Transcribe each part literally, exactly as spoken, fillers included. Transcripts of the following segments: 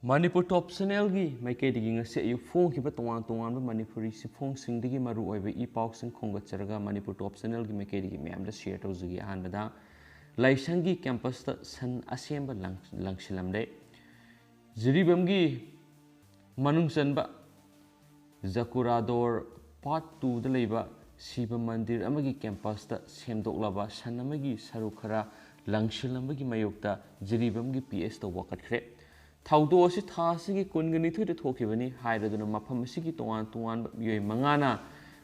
ꯃꯅꯤꯄꯨꯔ ꯇꯣꯞ ꯆꯦꯅꯦꯜꯒꯤ ꯃꯥꯏꯀꯩꯗꯒꯤ ꯉꯁꯤ ꯑꯌꯨꯛ ꯐꯣꯡꯈꯤꯕ ꯇꯣꯉꯥꯟ ꯇꯣꯉꯥꯟꯕ ꯃꯅꯤꯄꯨꯔꯤ ꯆꯦꯐꯣꯡꯁꯤꯡꯗꯒꯤ ꯃꯔꯨꯑꯣꯏꯕ ꯏ ꯄꯥꯎꯁꯤꯡ ꯈꯣꯝꯒꯠꯆꯔꯒ ꯃꯅꯤꯄꯨꯔ ꯇꯣꯞ ꯆꯦꯅꯦꯜꯒꯤ ꯃꯥꯏꯀꯩꯗꯒꯤ ꯃꯌꯥꯝꯗ ꯁꯤꯌꯔ ꯇꯧꯖꯒꯦ꯫ ꯑꯍꯥꯟꯕꯗ, ꯂꯥꯏꯁꯪꯒꯤ ꯀꯦꯝꯄꯁꯇ ꯁꯟ ꯑꯁꯦꯝꯕ ꯂꯪ-, ꯂꯪꯁꯤꯜꯂꯝꯂꯦ꯫ ꯖꯤꯔꯤꯕꯥꯝꯒꯤ ꯃꯅꯨꯡ ꯆꯟꯕ ꯖꯀꯨꯔꯥꯗꯣꯔ ꯄꯥꯔꯠ ꯇꯨꯗ ꯂꯩꯕ ꯁꯤꯕ ꯃꯟꯗꯤꯔ ꯑꯃꯒꯤ ꯀꯦꯝꯄꯁꯇ ꯁꯦꯝꯗꯣꯛꯂꯕ ꯁꯟ ꯑꯃꯒꯤ ꯁꯔꯨꯛ ꯈꯔ ꯂꯪꯁꯤꯜꯂꯝꯕꯒꯤ ꯃꯥꯌꯣꯛꯇ ꯖꯤꯔꯤꯕꯥꯝꯒꯤ ꯄꯤ ꯑꯦꯁꯇ ꯋꯥꯀꯠꯈ꯭ꯔꯦ꯫ ꯊꯧꯗꯣꯛ ꯑꯁꯤ ꯊꯥ ꯑꯁꯤꯒꯤ ꯀꯨꯟꯒ ꯅꯤꯊꯣꯏꯗ ꯊꯣꯛꯈꯤꯕꯅꯤ ꯍꯥꯏꯔꯗꯨꯅ ꯃꯐꯝ ꯑꯁꯤꯒꯤ ꯇꯣꯉꯥꯟ ꯇꯣꯉꯥꯟꯕ ꯃꯤꯑꯣꯏ ꯃꯉꯥꯅ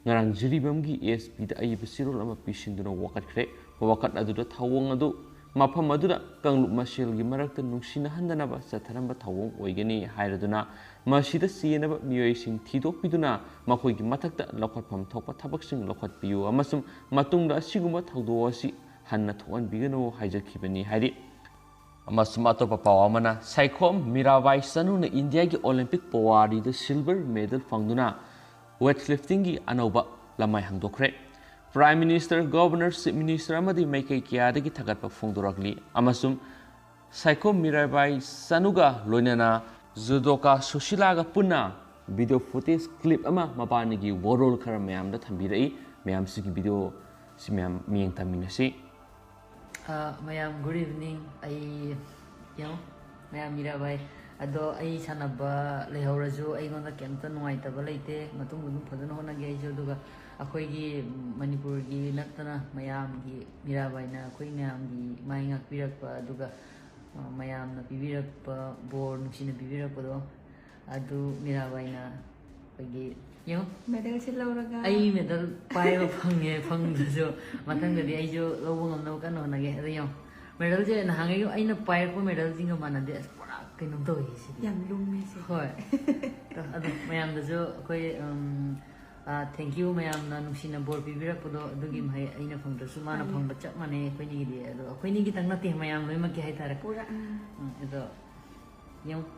ꯉꯔꯥꯡ ꯖꯤꯔꯤꯕꯥꯝꯒꯤ ꯑꯦꯁ ꯄꯤꯗ ꯑꯏꯕ ꯆꯦꯔꯣꯜ ꯑꯃ ꯄꯤꯁꯤꯟꯗꯨꯅ ꯋꯥꯀꯠꯈ꯭ꯔꯦ꯫ ꯋꯥꯀꯠ ꯑꯗꯨꯗ ꯊꯧꯑꯣꯡ ꯑꯗꯨ ꯃꯐꯝ ꯑꯗꯨꯗ ꯀꯥꯡꯂꯨꯞ ꯃꯁꯦꯜꯒꯤ ꯃꯔꯛꯇ ꯅꯨꯡꯁꯤꯅꯍꯟꯗꯅꯕ ꯆꯠꯊꯔꯝꯕ ꯊꯧꯑꯣꯡ ꯑꯣꯏꯒꯅꯤ ꯍꯥꯏꯔꯗꯨꯅ ꯃꯁꯤꯗ ꯆꯦꯟꯅꯕ ꯃꯤꯑꯣꯏꯁꯤꯡ ꯊꯤꯗꯣꯛꯄꯤꯗꯨꯅ ꯃꯈꯣꯏꯒꯤ ꯃꯊꯛꯇ ꯂꯧꯈꯠꯐꯝ ꯊꯣꯛꯄ ꯊꯕꯛꯁꯤꯡ ꯂꯧꯈꯠꯄꯤꯌꯨ ꯑꯃꯁꯨꯡ ꯃꯇꯨꯡꯗ ꯑꯁꯤꯒꯨꯝꯕ ꯊꯧꯗꯣꯛ ꯑꯁꯤ ꯍꯟꯅ ꯊꯣꯛꯍꯟꯕꯤꯒꯅꯨ ꯍꯥꯏꯖꯈꯤꯕꯅꯤ ꯍꯥꯏꯔꯤ꯫ ꯑꯃꯁꯨꯡ ꯑꯇꯣꯞꯄ ꯄꯥꯎ ꯑꯃꯅ, ꯁꯥꯏꯈꯣꯝ ꯃꯤꯔꯥꯕꯥꯏ ꯆꯅꯨꯅ ꯏꯟꯗꯤꯌꯥꯒꯤ ꯑꯣꯂꯤꯝꯄꯤꯛ ꯄꯣꯋꯥꯔꯤꯗ ꯁꯤꯜꯚꯔ ꯃꯦꯗꯜ ꯐꯪꯗꯨꯅ ꯋꯦꯠ ꯂꯤꯐꯇꯤꯡꯒꯤ ꯑꯅꯧꯕ ꯂꯃꯥꯏ ꯍꯥꯡꯗꯣꯛꯈ꯭ꯔꯦ꯫ Prime minister, governor, chief minister ꯑꯃꯗꯤ ꯃꯥꯏꯀꯩ ꯀꯌꯥꯗꯒꯤ ꯊꯥꯒꯠꯄ ꯐꯣꯡꯗꯣꯔꯛꯂꯤ ꯑꯃꯁꯨꯡ ꯁꯥꯏꯈꯣꯝ ꯃꯤꯔꯥꯕꯥꯏ ꯆꯅꯨꯒ ꯂꯣꯏꯅꯅ ꯖꯨꯗꯣꯀꯥ ꯁꯨꯁꯤꯂꯥꯒ ꯄꯨꯟꯅ ꯚꯤꯗꯤꯑꯣ ꯐꯨꯇꯦꯖ ꯀ꯭ꯂꯤꯞ ꯑꯃ ꯃꯕꯥꯅꯤꯒꯤ ꯋꯥꯔꯣꯜ ꯈꯔ ꯃꯌꯥꯝꯗ ꯊꯝꯕꯤꯔꯛꯏ꯫ ꯃꯌꯥꯝꯁꯤꯒꯤ ꯚꯤꯗꯤꯑꯣꯁꯤ ꯃꯌꯥꯝ ꯃꯤꯠꯌꯦꯡ ꯇꯝꯃꯤꯟꯅꯁꯤ꯫ ꯑ, ꯃꯌꯥꯝ, good evening꯫ ꯑꯩ, ꯌꯦꯡꯉꯣ, ꯃꯌꯥꯝ ꯃꯤꯔꯥꯕꯥꯏ꯫ ꯑꯗꯣ ꯑꯩ ꯁꯥꯟꯅꯕ ꯂꯩꯍꯧꯔꯁꯨ ꯑꯩꯉꯣꯟꯗ ꯀꯩꯝꯇ ꯅꯨꯡꯉꯥꯏꯇꯕ ꯂꯩꯇꯦ꯫ ꯃꯇꯨꯡꯗ ꯑꯗꯨꯝ ꯐꯖꯅ ꯍꯣꯠꯅꯒꯦ ꯑꯩꯁꯨ꯫ ꯑꯗꯨꯒ ꯑꯩꯈꯣꯏꯒꯤ ꯃꯅꯤꯄꯨꯔꯒꯤ ꯅꯠꯇꯅ ꯃꯌꯥꯝꯒꯤ ꯃꯤꯔꯥꯕꯥꯏꯅ ꯑꯩꯈꯣꯏ ꯃꯌꯥꯝꯒꯤ ꯃꯥꯏ ꯉꯥꯛꯄꯤꯔꯛꯄ, ꯑꯗꯨꯒ, ꯑ, ꯃꯌꯥꯝꯅ ꯄꯤꯕꯤꯔꯛꯄ ꯕꯣꯔ, ꯅꯨꯡꯁꯤꯅ ꯄꯤꯕꯤꯔꯛꯄꯗꯣ, ꯑꯗꯨ ꯃꯤꯔꯥꯕꯥꯏꯅ ꯑꯩꯈꯣꯏꯒꯤ, ꯌꯦꯡꯉꯣ, ꯃꯦꯗꯜꯁꯦ ꯂꯧꯔꯒ ꯑꯩ ꯃꯦꯗꯜ ꯄꯥꯏꯕ ꯐꯪꯉꯦ, ꯐꯪꯗ꯭ꯔꯁꯨ ꯃꯊꯪꯗꯗꯤ ꯑꯩꯁꯨ ꯂꯧꯕ ꯉꯝꯅꯕ ꯀꯟꯅ ꯍꯣꯠꯅꯒꯦ꯫ ꯑꯗꯣ ꯌꯦꯡꯉꯣ, ꯃꯦꯗꯜꯁꯦ ꯅꯍꯥꯟꯈꯩ ꯑꯩꯅ ꯄꯥꯏꯔꯛꯄ ꯃꯦꯗꯜꯁꯤꯡꯒ ꯃꯥꯟꯅꯗꯦ꯫ ꯑꯁ, ꯄꯨꯔꯥ ꯀꯩꯅꯣꯝ ꯇꯧꯋꯦ ꯁꯤꯗꯤ꯫ ꯌꯥꯝ ꯂꯨꯝꯃꯦ ꯁꯤ꯫ ꯍꯣꯏ꯫ ꯑꯗꯣ ꯃꯌꯥꯝꯗꯁꯨ ꯑꯩꯈꯣꯏ, ꯎꯝ, ꯑ, thank you, ꯃꯌꯥꯝꯅ ꯅꯨꯡꯁꯤꯅ ꯕꯣꯔ ꯄꯤꯕꯤꯔꯛꯄꯗꯣ, ꯑꯗꯨꯒꯤ ꯃꯍꯩ ꯑꯩꯅ ꯐꯪꯗ꯭ꯔꯁꯨ ꯃꯥꯅ ꯃꯥꯅꯤ꯫ ꯐꯪꯕ ꯆꯞ ꯃꯥꯟꯅꯩ ꯑꯩꯈꯣꯏꯅꯤꯒꯤꯗꯤ꯫ ꯑꯗꯣ ꯑꯩꯈꯣꯏꯅꯤ ꯈꯤꯇꯪ ꯅꯠꯇꯦ, ꯃꯌꯥꯝ ꯂꯣꯏꯅꯃꯛꯀꯤ ꯍꯥꯏꯇꯥꯔꯦ꯫ ꯄꯨꯔꯥ, ꯎꯝ꯫ ꯎꯝ, ꯑꯗꯣ ꯌꯦꯡꯉꯣ꯫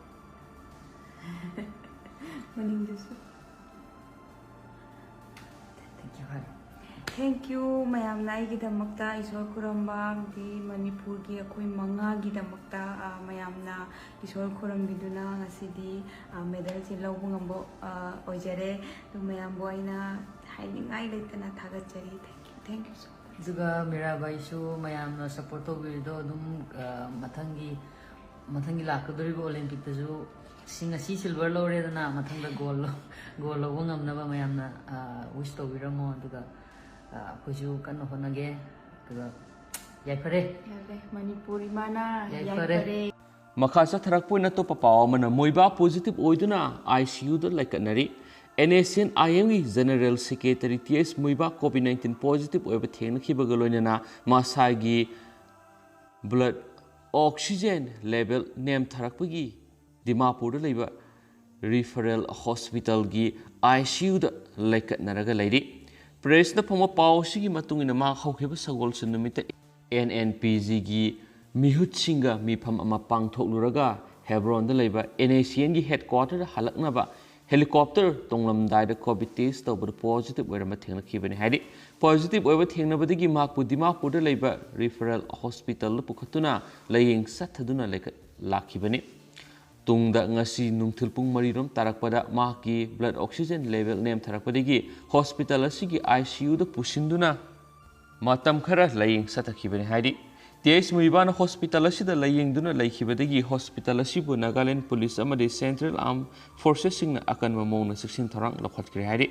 ꯃꯅꯤꯡꯗꯁꯨ꯫ Thank you, high. Thank you ꯃꯌꯥꯝꯅ ꯑꯩꯒꯤꯗꯃꯛꯇ ꯏꯁꯣꯔ ꯈꯨꯔꯨꯝꯕ, ꯑꯃꯗꯤ ꯃꯅꯤꯄꯨꯔꯒꯤ ꯑꯩꯈꯣꯏ ꯃꯉꯥꯒꯤꯗꯃꯛꯇ, ꯑ, ꯃꯌꯥꯝꯅ ꯏꯁꯣꯔ ꯈꯨꯔꯨꯝꯕꯤꯗꯨꯅ ꯉꯁꯤꯗꯤ, ꯑ, medalꯁꯦ ꯂꯧꯕ ꯉꯝꯕ, ꯑ, ꯑꯣꯏꯖꯔꯦ꯫ ꯑꯗꯨ ꯃꯌꯥꯝꯕꯨ ꯑꯩꯅ ꯍꯥꯏꯅꯤꯡꯉꯥꯏ ꯂꯩꯇꯅ ꯊꯥꯒꯠꯆꯔꯤ꯫ Thank you, thank you so much. ꯑꯗꯨꯒ ꯃꯤꯔꯥꯕꯥꯏꯁꯨ ꯃꯌꯥꯝꯅ support ꯇꯧꯕꯤꯔꯤꯗꯣ ꯑꯗꯨꯝ, ꯑ, ꯃꯊꯪꯒꯤ, ꯃꯊꯪꯒꯤ ꯂꯥꯛꯀꯗꯧꯔꯤꯕ Olympicꯇꯁꯨ ꯁꯤ ꯉꯁꯤ silver ꯂꯧꯔꯦꯗꯅ, ꯃꯊꯪꯗ gold ꯂꯧ-, gold ꯂꯧꯕ ꯉꯝꯅꯕ ꯃꯌꯥꯝꯅ, ꯑ, wish ꯇꯧꯕꯤꯔꯝꯃꯣ꯫ ꯑꯗꯨꯒ, ꯑ, ꯑꯩꯈꯣꯏꯁꯨ ꯀꯟꯅ ꯍꯣꯠꯅꯒꯦ꯫ ꯑꯗꯨꯒ ꯌꯥꯏꯐꯔꯦ꯫ ꯌꯥꯏꯐꯔꯦ꯫ ꯃꯅꯤꯄꯨꯔ ꯏꯃꯥꯅ ꯌꯥꯏꯐꯔꯦ꯫ ꯌꯥꯏꯐꯔꯦ꯫ ꯃꯈꯥ ꯆꯠꯊꯔꯛꯄ ꯑꯣꯏꯅ ꯑꯇꯣꯞꯄ ꯄꯥꯎ ꯑꯃꯅ, ꯃꯣꯏꯕꯥ positive ꯑꯣꯏꯗꯨꯅ ICUꯗ ꯂꯩꯀꯠꯅꯔꯤ꯫ NSCN-IMꯒꯤ General Secretary ꯇꯤ ꯑꯦꯁ ꯃꯣꯏꯕꯥ COVID nineteen positive ꯑꯣꯏꯕ ꯊꯦꯡꯅꯈꯤꯕꯒ ꯂꯣꯏꯅꯅ ꯃꯁꯥꯒꯤ blood oxygen level ꯅꯦꯝꯊꯔꯛꯄꯒꯤ ꯗꯤꯃꯥꯄꯨꯔꯗ ꯂꯩꯕ referral hospitalꯒꯤ ICUꯗ ꯂꯩꯀꯠꯅꯔꯒ ꯂꯩꯔꯤ꯫ Pressꯇ ꯐꯣꯡꯕ ꯄꯥꯎ ꯑꯁꯤꯒꯤ ꯃꯇꯨꯡ ꯏꯟꯅ, ꯃꯍꯥꯛ ꯍꯧꯈꯤꯕ ꯁꯒꯣꯜꯁꯦꯟ ꯅꯨꯃꯤꯠꯇ NNPGꯒꯤ ꯃꯤꯍꯨꯠꯁꯤꯡꯒ ꯃꯤꯐꯝ ꯑꯃ ꯄꯥꯡꯊꯣꯛꯂꯨꯔꯒ ꯍꯦꯕ꯭ꯔꯣꯟꯗ ꯂꯩꯕ NSCNꯒꯤ headquarterꯗ ꯍꯜꯂꯛꯅꯕ helicopter ꯇꯣꯡꯂꯝꯗꯥꯏꯗ COVID test ꯇꯧꯕꯗ positive ꯑꯣꯏꯔꯝꯕ ꯊꯦꯡꯅꯈꯤꯕꯅꯤ ꯍꯥꯏꯔꯤ꯫ Positive ꯑꯣꯏꯕ ꯊꯦꯡꯅꯕꯗꯒꯤ ꯃꯍꯥꯛꯄꯨ ꯗꯤꯃꯥꯄꯨꯔꯗ ꯂꯩꯕ referral hospitalꯗ ꯄꯨꯈꯠꯇꯨꯅ ꯂꯥꯌꯦꯡ ꯆꯠꯊꯗꯨꯅ ꯂꯩꯈꯠ-, ꯂꯥꯛꯈꯤꯕꯅꯤ꯫ ꯇꯨꯡꯗ ꯉꯁꯤ ꯅꯨꯡꯊꯤꯜ ꯄꯨꯡ ꯃꯔꯤꯔꯣꯝ ꯇꯥꯔꯛꯄꯗ ꯃꯍꯥꯛꯀꯤ blood oxygen level ꯅꯦꯝꯊꯔꯛꯄꯗꯒꯤ hospital ꯑꯁꯤꯒꯤ ICUꯗ ꯄꯨꯁꯤꯟꯗꯨꯅ ꯃꯇꯝ ꯈꯔ ꯂꯥꯌꯦꯡ ꯆꯠꯊꯈꯤꯕꯅꯤ ꯍꯥꯏꯔꯤ꯫ ꯇꯤ ꯑꯦꯁ ꯃꯨꯏꯕꯥꯅ hospital ꯑꯁꯤꯗ ꯂꯥꯌꯦꯡꯗꯨꯅ ꯂꯩꯈꯤꯕꯗꯒꯤ hospital ꯑꯁꯤꯕꯨ Nagaland Police ꯑꯃꯗꯤ Central Armed Forcesꯁꯤꯡꯅ ꯑꯀꯟꯕ ꯃꯑꯣꯡꯗ ꯆꯦꯛꯁꯤꯟ ꯊꯧꯔꯥꯡ ꯂꯧꯈꯠꯈ꯭ꯔꯦ ꯍꯥꯏꯔꯤ꯫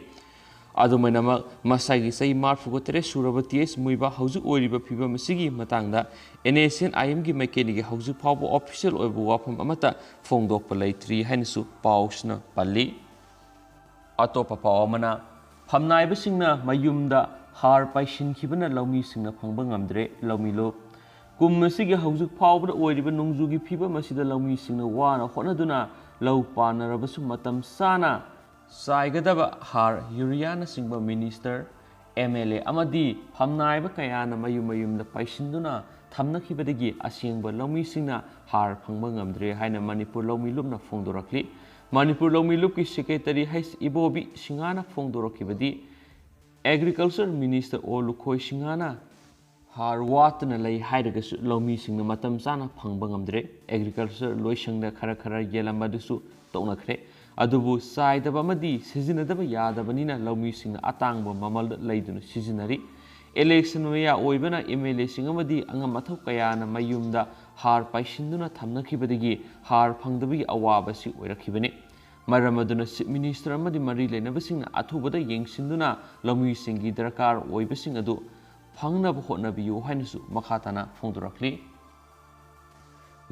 ꯑꯗꯨꯃꯥꯏꯅꯃꯛ, ꯃꯁꯥꯒꯤ ꯆꯍꯤ ꯃꯔꯤꯐꯨꯒ ꯇꯔꯦꯠ ꯁꯨꯔꯕ ꯇꯤ ꯑꯦꯁ ꯃꯨꯏꯕꯥ ꯍꯧꯖꯤꯛ ꯑꯣꯏꯔꯤꯕ ꯐꯤꯕꯝ ꯑꯁꯤꯒꯤ ꯃꯇꯥꯡꯗ NSCN-IMꯒꯤ ꯃꯥꯏꯀꯩꯗꯒꯤ ꯍꯧꯖꯤꯛ ꯐꯥꯎꯕ official ꯑꯣꯏꯕ ꯋꯥꯐꯝ ꯑꯃꯠꯇ ꯐꯣꯡꯗꯣꯛꯄ ꯂꯩꯇ꯭ꯔꯤ ꯍꯥꯏꯅꯁꯨ ꯄꯥꯎꯁꯤꯅ ꯄꯜꯂꯤ꯫ ꯑꯇꯣꯞꯄ ꯄꯥꯎ ꯑꯃꯅ, ꯐꯝꯅꯥꯏꯕꯁꯤꯡꯅ ꯃꯌꯨꯝꯗ ꯍꯥꯔ ꯄꯩꯁꯤꯟꯈꯤꯕꯅ ꯂꯧꯃꯤꯁꯤꯡꯅ ꯐꯪꯕ ꯉꯝꯗ꯭ꯔꯦ꯫ ꯂꯧꯃꯤ ꯂꯣ-, ꯀꯨꯝ ꯑꯁꯤꯒꯤ ꯍꯧꯖꯤꯛ ꯐꯥꯎꯕꯗ ꯑꯣꯏꯔꯤꯕ ꯅꯣꯡꯖꯨꯒꯤ ꯐꯤꯕꯝ ꯑꯁꯤꯗ ꯂꯧꯃꯤꯁꯤꯡꯅ ꯋꯥꯅ ꯍꯣꯠꯅꯗꯨꯅ ꯂꯧ ꯄꯥꯟꯅꯔꯕꯁꯨ ꯃꯇꯝ ꯆꯥꯅ ꯆꯥꯏꯒꯗꯕ ꯍꯥꯔ, ꯌꯨꯔꯤꯌꯥꯅꯆꯤꯡꯕ minister, MLA ꯑꯃꯗꯤ ꯐꯝꯅꯥꯏꯕ ꯀꯌꯥꯅ ꯃꯌꯨꯝ ꯃꯌꯨꯝꯗ ꯄꯩꯁꯤꯟꯗꯨꯅ ꯊꯝꯅꯈꯤꯕꯗꯒꯤ ꯑꯁꯦꯡꯕ ꯂꯧꯃꯤꯁꯤꯡꯅ ꯍꯥꯔ ꯐꯪꯕ ꯉꯝꯗ꯭ꯔꯦ ꯍꯥꯏꯅ ꯃꯅꯤꯄꯨꯔ ꯂꯧꯃꯤ ꯂꯨꯞꯅ ꯐꯣꯡꯗꯣꯔꯛꯂꯤ꯫ ꯃꯅꯤꯄꯨꯔ ꯂꯧꯃꯤ ꯂꯨꯞꯀꯤ secretary ꯍꯩꯁ ꯏꯕꯣꯕꯤ ꯁꯤꯡꯍꯥꯅ ꯐꯣꯡꯗꯣꯔꯛꯈꯤꯕꯗꯤ, Agriculture Minister ꯑꯣ ꯂꯨꯈꯣꯏ ꯁꯤꯡꯍꯥꯅ ꯍꯥꯔ ꯋꯥꯠꯇꯨꯅ ꯂꯩ ꯍꯥꯏꯔꯒꯁꯨ ꯂꯧꯃꯤꯁꯤꯡꯅ ꯃꯇꯝ ꯆꯥꯅ ꯐꯪꯕ ꯉꯝꯗ꯭ꯔꯦ꯫ Agriculture ꯂꯣꯏꯁꯪꯗ ꯈꯔ ꯈꯔ ꯌꯦꯜꯂꯝꯕꯗꯨꯁꯨ ꯇꯣꯛꯅꯈ꯭ꯔꯦ꯫ ꯑꯗꯨꯕꯨ ꯆꯥꯏꯗꯕ ꯑꯃꯗꯤ ꯁꯤꯖꯤꯟꯅꯗꯕ ꯌꯥꯗꯕꯅꯤꯅ ꯂꯧꯃꯤꯁꯤꯡꯅ ꯑꯇꯥꯡꯕ ꯃꯃꯜꯗ ꯂꯩꯗꯨꯅ ꯁꯤꯖꯤꯟꯅꯔꯤ꯫ Election ꯃꯌꯥ ꯑꯣꯏꯕꯅ M L A ꯁꯤꯡ ꯑꯃꯗꯤ ꯑꯉꯝ ꯑꯊꯧ ꯀꯌꯥꯅ ꯃꯌꯨꯝꯗ ꯍꯥꯔ ꯄꯥꯏꯁꯤꯟꯗꯨꯅ ꯊꯝꯅꯈꯤꯕꯗꯒꯤ ꯍꯥꯔ ꯐꯪꯗꯕꯒꯤ ꯑꯋꯥꯕꯁꯤ ꯑꯣꯏꯔꯛꯈꯤꯕꯅꯤ꯫ ꯃꯔꯝ ꯑꯗꯨꯅ Chief Minister ꯑꯃꯗꯤ ꯃꯔꯤ ꯂꯩꯅꯕꯁꯤꯡꯅ ꯑꯊꯨꯕꯗ ꯌꯦꯡꯁꯤꯟꯗꯨꯅ ꯂꯧꯃꯤꯁꯤꯡꯒꯤ ꯗꯔꯀꯥꯔ ꯑꯣꯏꯕꯁꯤꯡ ꯑꯗꯨ ꯐꯪꯅꯕ ꯍꯣꯠꯅꯕꯤꯌꯨ ꯍꯥꯏꯅꯁꯨ ꯃꯈꯥ ꯇꯥꯅ ꯐꯣꯡꯗꯣꯔꯛꯂꯤ꯫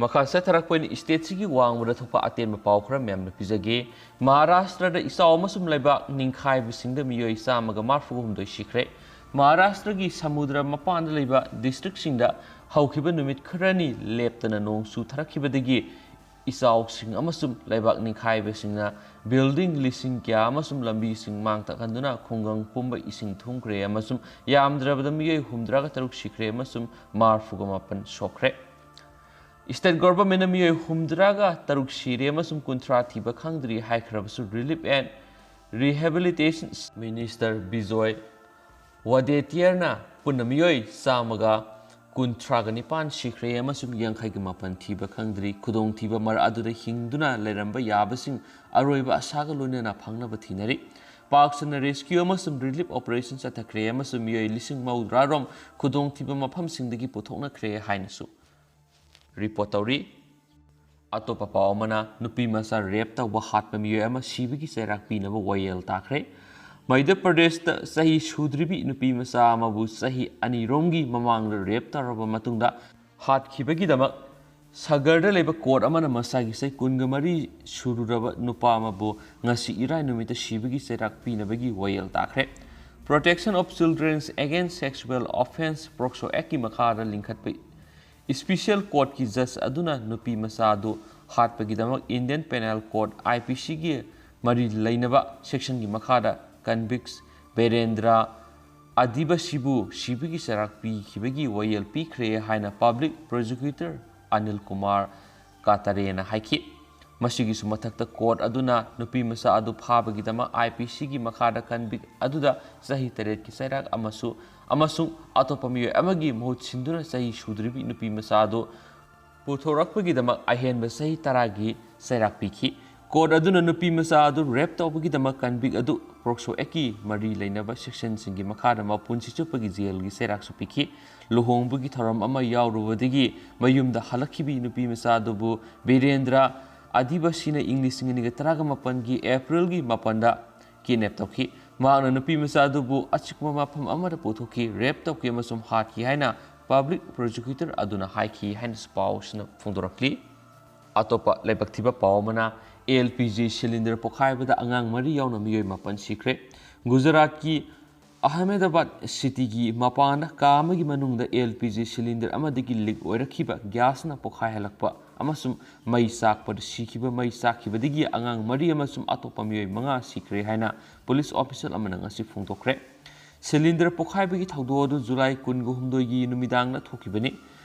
ꯃꯈꯥ ꯆꯠꯊꯔꯛꯄ ꯑꯣꯏꯅ stateꯁꯤꯒꯤ ꯋꯥꯡꯃꯗ ꯊꯣꯛꯄ ꯑꯇꯦꯟꯕ ꯄꯥꯎ ꯈꯔ ꯃꯌꯥꯝꯅ ꯄꯤꯖꯒꯦ꯫ ꯃꯍꯥꯔꯥꯁꯇ꯭ꯔꯗ ꯏꯆꯥꯎ ꯑꯃꯁꯨꯡ ꯂꯩꯕꯥꯛ ꯅꯤꯡꯈꯥꯏꯕꯁꯤꯡꯗ ꯃꯤꯑꯣꯏ ꯆꯥꯝꯃꯒ ꯃꯔꯤꯐꯨ ꯍꯨꯝꯗꯣꯏ ꯁꯤꯈ꯭ꯔꯦ꯫ ꯃꯍꯥꯔꯥꯁꯇ꯭ꯔꯒꯤ ꯁꯃꯨꯗ꯭ꯔ ꯃꯄꯥꯟꯗ ꯂꯩꯕ districtꯁꯤꯡꯗ ꯍꯧꯈꯤꯕ ꯅꯨꯃꯤꯠ ꯈꯔꯅꯤ ꯂꯦꯞꯇꯅ ꯅꯣꯡ ꯆꯨꯊꯔꯛꯈꯤꯕꯗꯒꯤ ꯏꯆꯥꯎꯁꯤꯡ ꯑꯃꯁꯨꯡ ꯂꯩꯕꯥꯛ ꯅꯤꯡꯈꯥꯏꯕꯁꯤꯡꯅ building ꯂꯤꯁꯤꯡ ꯀꯌꯥ ꯑꯃꯁꯨꯡ ꯂꯝꯕꯤꯁꯤꯡ ꯃꯥꯡ ꯇꯥꯛꯍꯟꯗꯨꯅ ꯈꯨꯡꯒꯪ ꯄꯨꯝꯕ ꯏꯁꯤꯡ ꯊꯨꯝꯈ꯭ꯔꯦ ꯑꯃꯁꯨꯡ ꯌꯥꯝꯗ꯭ꯔꯕꯗ ꯃꯤꯑꯣꯏ ꯍꯨꯝꯗ꯭ꯔꯥꯒ ꯇꯔꯨꯛ ꯁꯤꯈ꯭ꯔꯦ ꯑꯃꯁꯨꯡ ꯃꯔꯤꯐꯨꯒ ꯃꯥꯄꯟ ꯁꯣꯛꯈ꯭ꯔꯦ꯫ State governmentꯅ ꯃꯤꯑꯣꯏ ꯍꯨꯝꯗ꯭ꯔꯥꯒ ꯇꯔꯨꯛ ꯁꯤꯔꯦ ꯑꯃꯁꯨꯡ ꯀꯨꯟꯊ꯭ꯔꯥ ꯊꯤꯕ ꯈꯪꯗ꯭ꯔꯤ ꯍꯥꯏꯈ꯭ꯔꯕꯁꯨ, Relief and Rehabilitation Minister Bijoy ꯋꯥꯗꯦꯇꯤꯌꯔꯅ ꯄꯨꯟꯅ ꯃꯤꯑꯣꯏ ꯆꯥꯝꯃꯒ ꯀꯨꯟꯊ꯭ꯔꯥꯒ ꯅꯤꯄꯥꯟ ꯁꯤꯈ꯭ꯔꯦ ꯑꯃꯁꯨꯡ ꯌꯥꯡꯈꯩꯒ ꯃꯥꯄꯟ ꯊꯤꯕ ꯈꯪꯗ꯭ꯔꯤ꯫ ꯈꯨꯗꯣꯡꯊꯤꯕ ꯃꯔꯛ ꯑꯗꯨꯗ ꯍꯤꯡꯗꯨꯅ ꯂꯩꯔꯝꯕ ꯌꯥꯕꯁꯤꯡ ꯑꯔꯣꯏꯕ ꯑꯁꯥꯒ ꯂꯣꯏꯅꯅ ꯐꯪꯅꯕ ꯊꯤꯅꯔꯤ꯫ Park and Rescue ꯑꯃꯁꯨꯡ Relief Operation ꯆꯠꯊꯈ꯭ꯔꯦ ꯑꯃꯁꯨꯡ ꯃꯤꯑꯣꯏ ꯂꯤꯁꯤꯡ ꯃꯧꯗ꯭ꯔꯥ ꯔꯣꯝ ꯈꯨꯗꯣꯡꯊꯤꯕ ꯃꯐꯝꯁꯤꯡꯗꯒꯤ ꯄꯨꯊꯣꯛꯅꯈ꯭ꯔꯦ ꯍꯥꯏꯅꯁꯨ report ꯇꯧꯔꯤ꯫ ꯑꯇꯣꯞꯄ ꯄꯥꯎ ꯑꯃꯅ, ꯅꯨꯄꯤ ꯃꯆꯥ rape ꯇꯧꯕ ꯍꯥꯠꯄ ꯃꯤꯑꯣꯏ ꯑꯃ ꯁꯤꯕꯒꯤ ꯆꯩꯔꯥꯛ ꯄꯤꯅꯕ ꯋꯥꯌꯦꯜ ꯇꯥꯈ꯭ꯔꯦ꯫ ꯃꯙ꯭ꯌ ꯄ꯭ꯔꯗꯦꯁꯇ ꯆꯍꯤ ꯁꯨꯗ꯭ꯔꯤꯕꯤ ꯅꯨꯄꯤ ꯃꯆꯥ ꯑꯃꯕꯨ ꯆꯍꯤ ꯑꯅꯤꯔꯣꯝꯒꯤ ꯃꯃꯥꯡꯗ rape ꯇꯧꯔꯕ ꯃꯇꯨꯡꯗ ꯍꯥꯠꯈꯤꯕꯒꯤꯗꯃꯛ ꯁꯥꯒꯔꯗ ꯂꯩꯕ court ꯑꯃꯅ ꯃꯁꯥꯒꯤ ꯆꯍꯤ ꯀꯨꯟꯒ ꯃꯔꯤ ꯁꯨꯔꯨꯔꯕ ꯅꯨꯄꯥ ꯑꯃꯕꯨ ꯉꯁꯤ ꯏꯔꯥꯏ ꯅꯨꯃꯤꯠꯇ ꯁꯤꯕꯒꯤ ꯆꯩꯔꯥꯛ ꯄꯤꯅꯕꯒꯤ ꯋꯥꯌꯦꯜ ꯇꯥꯈ꯭ꯔꯦ꯫ Protection of Children Against Sexual Offence, POCSO Actꯀꯤ ꯃꯈꯥꯗ ꯂꯤꯡꯈꯠꯄ special courtꯀꯤ judge ꯑꯗꯨꯅ ꯅꯨꯄꯤ ꯃꯆꯥ ꯑꯗꯨ ꯍꯥꯠꯄꯒꯤꯗꯃꯛ Indian Penal Code, IPCꯒꯤ ꯃꯔꯤ ꯂꯩꯅꯕ sectionꯒꯤ ꯃꯈꯥꯗ convict ꯕꯤꯔꯦꯟꯗ꯭ꯔ ꯑꯗꯤꯕꯥꯁꯤꯕꯨ ꯁꯤꯕꯒꯤ ꯆꯩꯔꯥꯛ ꯄꯤꯈꯤꯕꯒꯤ ꯋꯥꯌꯦꯜ ꯄꯤꯈ꯭ꯔꯦ ꯍꯥꯏꯅ Public Prosecutor ꯑꯅꯤꯜ ꯀꯨꯃꯥꯔ ꯀꯥꯇꯥꯔꯦꯅ ꯍꯥꯏꯈꯤ꯫ ꯃꯁꯤꯒꯤꯁꯨ ꯃꯊꯛꯇ, ꯀꯣꯔꯠ ꯑꯗꯨꯅ ꯅꯨꯄꯤ ꯃꯆꯥ ꯑꯗꯨ ꯐꯥꯕꯒꯤꯗꯃꯛ ꯑꯥꯏ ꯄꯤ ꯁꯤꯒꯤ ꯃꯈꯥꯗ ꯀꯟꯚꯤꯛ ꯑꯗꯨꯗ ꯆꯍꯤ ꯇꯔꯦꯠꯀꯤ ꯆꯩꯔꯥꯛ ꯑꯃꯁꯨ, ꯑꯃꯁꯨꯡ ꯑꯇꯣꯞꯄ ꯃꯤꯑꯣꯏ ꯑꯃꯒꯤ ꯃꯍꯨꯠ ꯁꯤꯟꯗꯨꯅ ꯆꯍꯤ ꯁꯨꯗ꯭ꯔꯤꯕꯤ ꯅꯨꯄꯤ ꯃꯆꯥ ꯑꯗꯨ ꯄꯨꯊꯣꯔꯛꯄꯒꯤꯗꯃꯛ ꯑꯍꯦꯟꯕ ꯆꯍꯤ ꯇꯔꯥꯒꯤ ꯆꯩꯔꯥꯛ ꯄꯤꯈꯤ꯫ ꯀꯣꯔꯠ ꯑꯗꯨꯅ ꯅꯨꯄꯤ ꯃꯆꯥ ꯑꯗꯨ ꯔꯦꯞ ꯇꯧꯕꯒꯤꯗꯃꯛ ꯀꯟꯚꯤꯛ ꯑꯗꯨ ꯄꯣꯛꯁꯣ ꯑꯦꯛꯀꯤ ꯃꯔꯤ ꯂꯩꯅꯕ ꯁꯦꯛꯁꯟꯁꯤꯡꯒꯤ ꯃꯈꯥꯗ ꯃꯄꯨꯟꯁꯤ ꯆꯨꯞꯄꯒꯤ ꯖꯦꯜꯒꯤ ꯆꯩꯔꯥꯛꯁꯨ ꯄꯤꯈꯤ꯫ ꯂꯨꯍꯣꯡꯕꯒꯤ ꯊꯧꯔꯝ ꯑꯃ ꯌꯥꯎꯔꯨꯕꯗꯒꯤ ꯃꯌꯨꯝꯗ ꯍꯜꯂꯛꯈꯤꯕꯤ ꯅꯨꯄꯤ ꯃꯆꯥ ꯑꯗꯨꯕꯨ ꯕꯤꯔꯦꯟꯗ꯭ꯔ ꯑꯗꯤꯕꯥꯁꯤꯅ ꯏꯪ ꯂꯤꯁꯤꯡ ꯑꯅꯤꯒ ꯇꯔꯥꯒ ꯃꯥꯄꯟꯒꯤ ꯑꯦꯄ꯭ꯔꯤꯜꯒꯤ ꯃꯥꯄꯟꯗ ꯀꯤꯗꯅꯦꯞ ꯇꯧꯈꯤ꯫ ꯃꯍꯥꯛꯅ ꯅꯨꯄꯤ ꯃꯆꯥ ꯑꯗꯨꯕꯨ ꯑꯆꯤꯛꯄ ꯃꯐꯝ ꯑꯃꯗ ꯄꯨꯊꯣꯛꯈꯤ, ꯔꯦꯞ ꯇꯧꯈꯤ ꯑꯃꯁꯨꯡ ꯍꯥꯠꯈꯤ ꯍꯥꯏꯅ ꯄꯕ꯭ꯂꯤꯛ ꯄ꯭ꯔꯣꯁꯤꯀ꯭ꯌꯨꯇꯔ ꯑꯗꯨꯅ ꯍꯥꯏꯈꯤ ꯍꯥꯏꯅꯁꯨ ꯄꯥꯎꯁꯤꯅ ꯐꯣꯡꯗꯣꯔꯛꯂꯤ꯫ ꯑꯇꯣꯞꯄ ꯂꯥꯏꯕꯛ ꯊꯤꯕ ꯄꯥꯎ ꯑꯃꯅ, ꯑꯦꯜ ꯄꯤ ꯖꯤ ꯁꯤꯂꯤꯟꯗꯔ ꯄꯣꯈꯥꯏꯕꯗ ꯑꯉꯥꯡ ꯃꯔꯤ ꯌꯥꯎꯅ ꯃꯤꯑꯣꯏ ꯃꯥꯄꯟ ꯁꯤꯈ꯭ꯔꯦ꯫ ꯒꯨꯖꯔꯥꯠꯀꯤ ꯑꯍꯃꯦꯗꯥꯕꯥꯗ ꯁꯤꯇꯤꯒꯤ ꯃꯄꯥꯟꯗ ꯀꯥ ꯑꯃꯒꯤ ꯃꯅꯨꯡꯗ ꯑꯦꯜ ꯄꯤ ꯖꯤ ꯁꯤꯂꯤꯟꯗꯔ ꯑꯃꯗꯒꯤ ꯂꯤꯛ ꯑꯣꯏꯔꯛꯈꯤꯕ ꯒ꯭ꯌꯥꯁꯅ ꯄꯣꯈꯥꯏꯍꯜꯂꯛꯄ ꯑꯃꯁꯨꯡ ꯃꯩ ꯆꯥꯛꯄꯗ ꯁꯤꯈꯤꯕ, ꯃꯩ ꯆꯥꯛꯈꯤꯕꯗꯒꯤ ꯑꯉꯥꯡ ꯃꯔꯤ ꯑꯃꯁꯨꯡ ꯑꯇꯣꯞꯄ ꯃꯤꯑꯣꯏ ꯃꯉꯥ ꯁꯤꯈ꯭ꯔꯦ ꯍꯥꯏꯅ ꯄꯨꯂꯤꯁ ꯑꯣꯐꯤꯁꯤꯌꯦꯜ ꯑꯃꯅ ꯉꯁꯤ ꯐꯣꯡꯗꯣꯛꯈ꯭ꯔꯦ꯫ ꯁꯤꯂꯤꯟꯗꯔ ꯄꯣꯈꯥꯏꯕꯒꯤ ꯊꯧꯗꯣꯛ ꯑꯗꯨ ꯖꯨꯂꯥꯏ ꯀꯨꯟꯒ ꯍꯨꯝꯗꯣꯏꯒꯤ ꯅꯨꯃꯤꯗꯥꯡꯗ ꯊꯣꯛꯈꯤꯕꯅꯤ꯫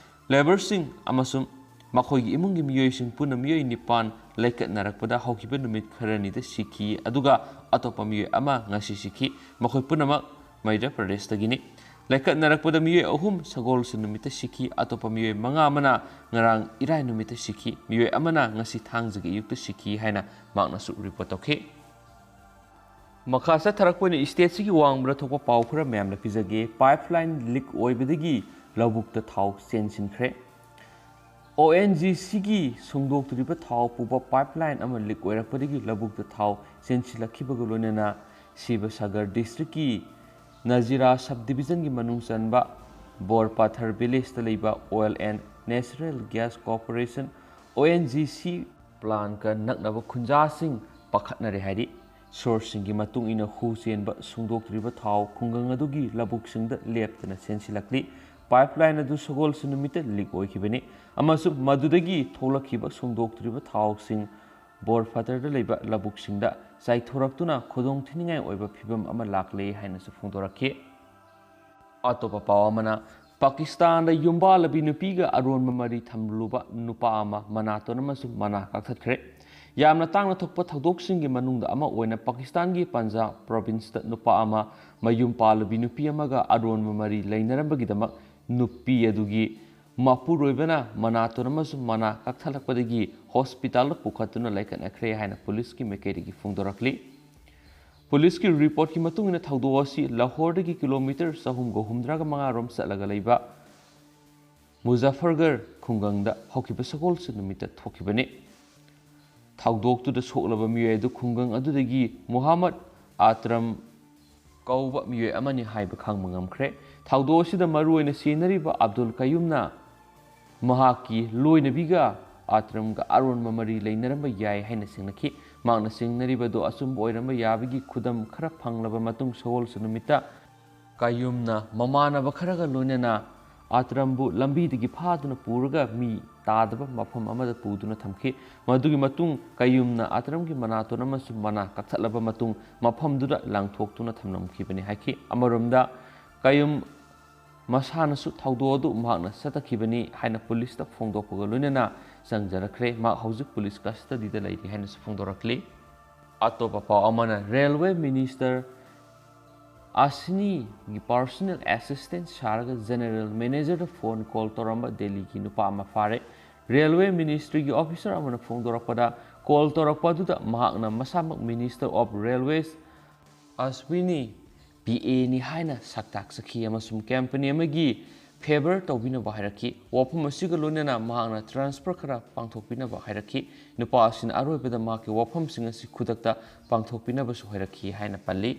ꯂꯦꯕꯔꯁꯤꯡ ꯑꯃꯁꯨꯡ ꯃꯈꯣꯏꯒꯤ ꯏꯃꯨꯡꯒꯤ ꯃꯤꯑꯣꯏꯁꯤꯡ ꯄꯨꯟꯅ ꯃꯤꯑꯣꯏ ꯅꯤꯄꯥꯟ ꯂꯩꯀꯠꯅꯔꯛꯄꯗ ꯍꯧꯈꯤꯕ ꯅꯨꯃꯤꯠ ꯈꯔꯅꯤꯗ ꯁꯤꯈꯤ, ꯑꯗꯨꯒ ꯑꯇꯣꯞꯄ ꯃꯤꯑꯣꯏ ꯑꯃ ꯉꯁꯤ ꯁꯤꯈꯤ꯫ ꯃꯈꯣꯏ ꯄꯨꯝꯅꯃꯛ ꯃꯙ꯭ꯌ ꯄ꯭ꯔꯗꯦꯁꯇꯒꯤꯅꯤ꯫ ꯂꯩꯀꯠꯅꯔꯛꯄꯗ ꯃꯤꯑꯣꯏ ꯑꯍꯨꯝ ꯁꯒꯣꯜꯁꯦꯟ ꯅꯨꯃꯤꯠꯇ ꯁꯤꯈꯤ, ꯑꯇꯣꯞꯄ ꯃꯤꯑꯣꯏ ꯃꯉꯥ ꯑꯃꯅ ꯉꯔꯥꯡ ꯏꯔꯥꯏ ꯅꯨꯃꯤꯠꯇ ꯁꯤꯈꯤ, ꯃꯤꯑꯣꯏ ꯑꯃꯅ ꯉꯁꯤ ꯊꯥꯡꯖꯒꯤ ꯑꯌꯨꯛꯇ ꯁꯤꯈꯤ ꯍꯥꯏꯅ ꯃꯍꯥꯛꯅꯁꯨ ꯔꯤꯄꯣꯔꯠ ꯇꯧꯈꯤ꯫ ꯃꯈꯥ ꯆꯠꯊꯔꯛꯄ ꯑꯣꯏꯅ ꯁ꯭ꯇꯦꯠꯁꯤꯒꯤ ꯋꯥꯡꯃꯗ ꯊꯣꯛꯄ ꯄꯥꯎ ꯈꯔ ꯃꯌꯥꯝꯅ ꯄꯤꯖꯒꯦ꯫ ꯄꯥꯏꯞꯂꯥꯏꯟ ꯂꯤꯛ ꯑꯣꯏꯕꯗꯒꯤ ꯂꯧꯕꯨꯛꯇ ꯊꯥꯎ ꯆꯦꯟꯁꯤꯟꯈ꯭ꯔꯦ꯫ ꯑꯣ ꯑꯦꯟ ꯖꯤ ꯁꯤꯒꯤ ꯁꯨꯡꯗꯣꯛꯇ꯭ꯔꯤꯕ ꯊꯥꯎ ꯄꯨꯕ ꯄꯥꯏꯞꯂꯥꯏꯟ ꯑꯃ ꯂꯤꯛ ꯑꯣꯏꯔꯛꯄꯗꯒꯤ ꯂꯧꯕꯨꯛꯇ ꯊꯥꯎ ꯆꯦꯟꯁꯤꯜꯂꯛꯈꯤꯕꯒ ꯂꯣꯏꯅꯅ ꯁꯤꯕꯁꯥꯒꯔ ꯗꯤꯁꯇ꯭ꯔꯤꯛꯀꯤ ꯅꯖꯤꯔꯥ ꯁꯕ ꯗꯤꯕꯤꯖꯟꯒꯤ ꯃꯅꯨꯡ ꯆꯟꯕ ꯕꯣꯔꯄꯥꯊꯔ ꯚꯤꯂꯦꯖꯇ ꯂꯩꯕ Oil and Natural Gas Corporation, ꯑꯣ ꯑꯦꯟ ꯖꯤ ꯁꯤ, ꯄ꯭ꯂꯥꯟꯠꯀ ꯅꯛꯅꯕ ꯈꯨꯟꯖꯥꯁꯤꯡ ꯄꯥꯈꯠꯅꯔꯦ ꯍꯥꯏꯔꯤ꯫ ꯁꯣꯔꯁꯁꯤꯡꯒꯤ ꯃꯇꯨꯡ ꯏꯟꯅ, ꯍꯨ ꯆꯦꯟꯕ ꯁꯨꯡꯗꯣꯛꯇ꯭ꯔꯤꯕ ꯊꯥꯎ ꯈꯨꯡꯒꯪ ꯑꯗꯨꯒꯤ ꯂꯧꯕꯨꯛꯁꯤꯡꯗ ꯂꯦꯞꯇꯅ ꯆꯦꯟꯁꯤꯜꯂꯛꯂꯤ꯫ ꯄꯥꯏꯞꯂꯥꯏꯟ ꯑꯗꯨ ꯁꯒꯣꯜꯁꯦꯟ ꯅꯨꯃꯤꯠꯇ ꯂꯤꯛ ꯑꯣꯏꯈꯤꯕꯅꯤ ꯑꯃꯁꯨꯡ ꯃꯗꯨꯗꯒꯤ ꯊꯣꯛꯂꯛꯈꯤꯕ ꯁꯨꯡꯗꯣꯛꯇ꯭ꯔꯤꯕ ꯊꯥꯎꯁꯤꯡ ꯕꯣꯔꯐꯇꯔꯗ ꯂꯩꯕ ꯂꯧꯕꯨꯛꯁꯤꯡꯗ ꯆꯥꯏꯊꯣꯔꯛꯇꯨꯅ ꯈꯨꯗꯣꯡꯊꯤꯅꯤꯡꯉꯥꯏ ꯑꯣꯏꯕ ꯐꯤꯚꯝ ꯑꯃ ꯂꯥꯛꯂꯦ ꯍꯥꯏꯅꯁꯨ ꯐꯣꯡꯗꯣꯔꯛꯈꯤ꯫ ꯑꯇꯣꯞꯄ ꯄꯥꯎ ꯑꯃꯅ, ꯄꯥꯀꯤꯁꯇꯥꯟꯗ ꯌꯨꯝꯕꯥꯜꯂꯕꯤ ꯅꯨꯄꯤꯒ ꯑꯔꯣꯟꯕ ꯃꯔꯤ ꯊꯝꯂꯨꯕ ꯅꯨꯄꯥ ꯑꯃ ꯃꯅꯥꯇꯣꯟ ꯑꯃꯁꯨꯡ ꯃꯅꯥ ꯀꯛꯊꯠꯈ꯭ꯔꯦ꯫ ꯌꯥꯝꯅ ꯇꯥꯡꯅ ꯊꯣꯛꯄ ꯊꯧꯗꯣꯛꯁꯤꯡꯒꯤ ꯃꯅꯨꯡꯗ ꯑꯃ ꯑꯣꯏꯅ ꯄꯥꯀꯤꯁꯇꯥꯟꯒꯤ ꯄꯟꯖꯥꯕ ꯄ꯭ꯔꯣꯚꯤꯟꯁꯇ ꯅꯨꯄꯥ ꯑꯃ ꯃꯌꯨꯝ ꯄꯥꯜꯂꯕꯤ ꯅꯨꯄꯤ ꯑꯃꯒ ꯑꯔꯣꯟꯕ ꯃꯔꯤ ꯂꯩꯅꯔꯝꯕꯒꯤꯗꯃꯛ ꯅꯨꯄꯤ ꯑꯗꯨꯒꯤ ꯃꯄꯨꯔꯣꯏꯕꯅ ꯃꯅꯥꯇꯣꯟ ꯑꯃꯁꯨꯡ ꯃꯅꯥ ꯀꯛꯊꯠꯂꯛꯄꯗꯒꯤ ꯍꯣꯁꯄꯤꯇꯥꯜꯗ ꯄꯨꯈꯠꯇꯨꯅ ꯂꯥꯏꯀꯠꯅꯈ꯭ꯔꯦ ꯍꯥꯏꯅ ꯄꯨꯂꯤꯁꯀꯤ ꯃꯥꯏꯀꯩꯗꯒꯤ ꯐꯣꯡꯗꯣꯔꯛꯂꯤ꯫ ꯄꯨꯂꯤꯁꯀꯤ ꯔꯤꯄꯣꯔꯠꯀꯤ ꯃꯇꯨꯡ ꯏꯟꯅ ꯊꯧꯗꯣꯛ ꯑꯁꯤ ꯂꯥꯍꯣꯔꯗꯒꯤ ꯀꯤꯂꯣꯃꯤꯇꯔ ꯆꯍꯨꯝꯒ ꯍꯨꯝꯗ꯭ꯔꯥꯒ ꯃꯉꯥ ꯔꯣꯝ ꯆꯠꯂꯒ ꯂꯩꯕ ꯃꯨꯖꯥꯐꯔꯒꯔ ꯈꯨꯡꯒꯪꯗ ꯍꯧꯈꯤꯕ ꯁꯒꯣꯜꯁꯦꯟ ꯅꯨꯃꯤꯠꯇ ꯊꯣꯛꯈꯤꯕꯅꯤ꯫ ꯊꯧꯗꯣꯛꯇꯨꯗ ꯁꯣꯛꯂꯕ ꯃꯤꯑꯣꯏ ꯑꯗꯨ ꯈꯨꯡꯒꯪ ꯑꯗꯨꯗꯒꯤ ꯃꯨꯍꯝꯃꯗ ꯑꯇ꯭ꯔꯝ ꯀꯧꯕ ꯃꯤꯑꯣꯏ ꯑꯃꯅꯤ ꯍꯥꯏꯕ ꯈꯪꯕ ꯉꯝꯈ꯭ꯔꯦ꯫ ꯊꯧꯗꯣꯛ ꯑꯁꯤꯗ ꯃꯔꯨꯑꯣꯏꯅ ꯆꯦꯟꯅꯔꯤꯕ ꯑꯕꯗꯨꯜ ꯀꯌꯨꯝꯅ ꯃꯍꯥꯛꯀꯤ ꯂꯣꯏꯅꯕꯤꯒ ꯑꯇ꯭ꯔꯝꯒ ꯑꯔꯣꯟꯕ ꯃꯔꯤ ꯂꯩꯅꯔꯝꯕ ꯌꯥꯏ ꯍꯥꯏꯅ ꯆꯤꯡꯅꯈꯤ꯫ ꯃꯍꯥꯛꯅ ꯆꯤꯡꯅꯔꯤꯕꯗꯨ ꯑꯆꯨꯝꯕ ꯑꯣꯏꯔꯝꯕ ꯌꯥꯕꯒꯤ ꯈꯨꯗꯝ ꯈꯔ ꯐꯪꯂꯕ ꯃꯇꯨꯡ ꯁꯒꯣꯜꯁꯦꯟ ꯅꯨꯃꯤꯠꯇ ꯀꯌꯨꯝꯅ ꯃꯃꯥꯟꯅꯕ ꯈꯔꯒ ꯂꯣꯏꯅꯅ ꯑꯇ꯭ꯔꯝꯕꯨ ꯂꯝꯕꯤꯗꯒꯤ ꯐꯥꯗꯨꯅ ꯄꯨꯔꯒ ꯃꯤ ꯇꯥꯗꯕ ꯃꯐꯝ ꯑꯃꯗ ꯄꯨꯗꯨꯅ ꯊꯝꯈꯤ꯫ ꯃꯗꯨꯒꯤ ꯃꯇꯨꯡ ꯀꯌꯨꯝꯅ ꯑꯇ꯭ꯔꯝꯒꯤ ꯃꯅꯥꯇꯣꯟ ꯑꯃꯁꯨꯡ ꯃꯅꯥ ꯀꯛꯊꯠꯂꯕ ꯃꯇꯨꯡ ꯃꯐꯝꯗꯨꯗ ꯂꯪꯊꯣꯛꯇꯨꯅ ꯊꯝꯂꯝꯈꯤꯕꯅꯤ ꯍꯥꯏꯈꯤ꯫ ꯑꯃꯔꯣꯝꯗ ꯀꯌꯨꯝ ꯃꯁꯥꯅꯁꯨ ꯊꯧꯗꯣꯛ ꯑꯗꯨ ꯃꯍꯥꯛꯅ ꯆꯠꯊꯈꯤꯕꯅꯤ ꯍꯥꯏꯅ ꯄꯨꯂꯤꯁꯇ ꯐꯣꯡꯗꯣꯛꯄꯒ ꯂꯣꯏꯅꯅ ꯆꯪꯖꯔꯛꯈ꯭ꯔꯦ꯫ ꯃꯍꯥꯛ ꯍꯧꯖꯤꯛ ꯄꯨꯂꯤꯁ ꯀꯁꯇꯗꯤꯗ ꯂꯩꯔꯤ ꯍꯥꯏꯅꯁꯨ ꯐꯣꯡꯗꯣꯔꯛꯂꯤ꯫ ꯑꯇꯣꯞꯄ ꯄꯥꯎ ꯑꯃꯅ, ꯔꯦꯜꯋꯦ ꯃꯤꯅꯤꯁꯇꯔ ꯑꯁꯤꯅꯤꯒꯤ ꯄꯥꯔꯁꯣꯅꯦꯜ ꯑꯦꯁꯤꯁꯇꯦꯟꯠ ꯁꯥꯔꯒ ꯖꯦꯅꯦꯔꯦꯜ ꯃꯦꯅꯦꯖꯔꯗ ꯐꯣꯟ ꯀꯣꯜ ꯇꯧꯔꯝꯕ ꯗꯦꯜꯂꯤꯒꯤ ꯅꯨꯄꯥ ꯑꯃ ꯐꯥꯔꯦ꯫ ꯔꯦꯜꯋꯦ ꯃꯤꯅꯤꯁꯇ꯭ꯔꯤꯒꯤ ꯑꯣꯐꯤꯁꯔ ꯑꯃꯅ ꯐꯣꯡꯗꯣꯔꯛꯄꯗ, ꯀꯣꯜ ꯇꯧꯔꯛꯄ ꯑꯗꯨꯗ ꯃꯍꯥꯛꯅ ꯃꯁꯥꯃꯛ ꯃꯤꯅꯤꯁꯇꯔ ꯑꯣꯐ ꯔꯦꯜꯋꯦꯁ ꯑꯁ꯭ꯋꯤꯅꯤ ꯄꯤ ꯑꯦꯅꯤ ꯍꯥꯏꯅ ꯁꯛ ꯇꯥꯛꯆꯈꯤ ꯑꯃꯁꯨꯡ ꯀꯝꯄꯅꯤ ꯑꯃꯒꯤ ꯐꯦꯚꯔ ꯇꯧꯕꯤꯅꯕ ꯍꯥꯏꯔꯛꯈꯤ꯫ ꯋꯥꯐꯝ ꯑꯁꯤꯒ ꯂꯣꯏꯅꯅ ꯃꯍꯥꯛꯅ ꯇ꯭ꯔꯥꯟꯁꯐꯔ ꯈꯔ ꯄꯥꯡꯊꯣꯛꯄꯤꯅꯕ ꯍꯥꯏꯔꯛꯈꯤ꯫ ꯅꯨꯄꯥ ꯑꯁꯤꯅ ꯑꯔꯣꯏꯕꯗ ꯃꯍꯥꯛꯀꯤ ꯋꯥꯐꯝꯁꯤꯡ ꯑꯁꯤ ꯈꯨꯗꯛꯇ ꯄꯥꯡꯊꯣꯛꯄꯤꯅꯕꯁꯨ ꯍꯥꯏꯔꯛꯈꯤ ꯍꯥꯏꯅ ꯄꯜꯂꯤ꯫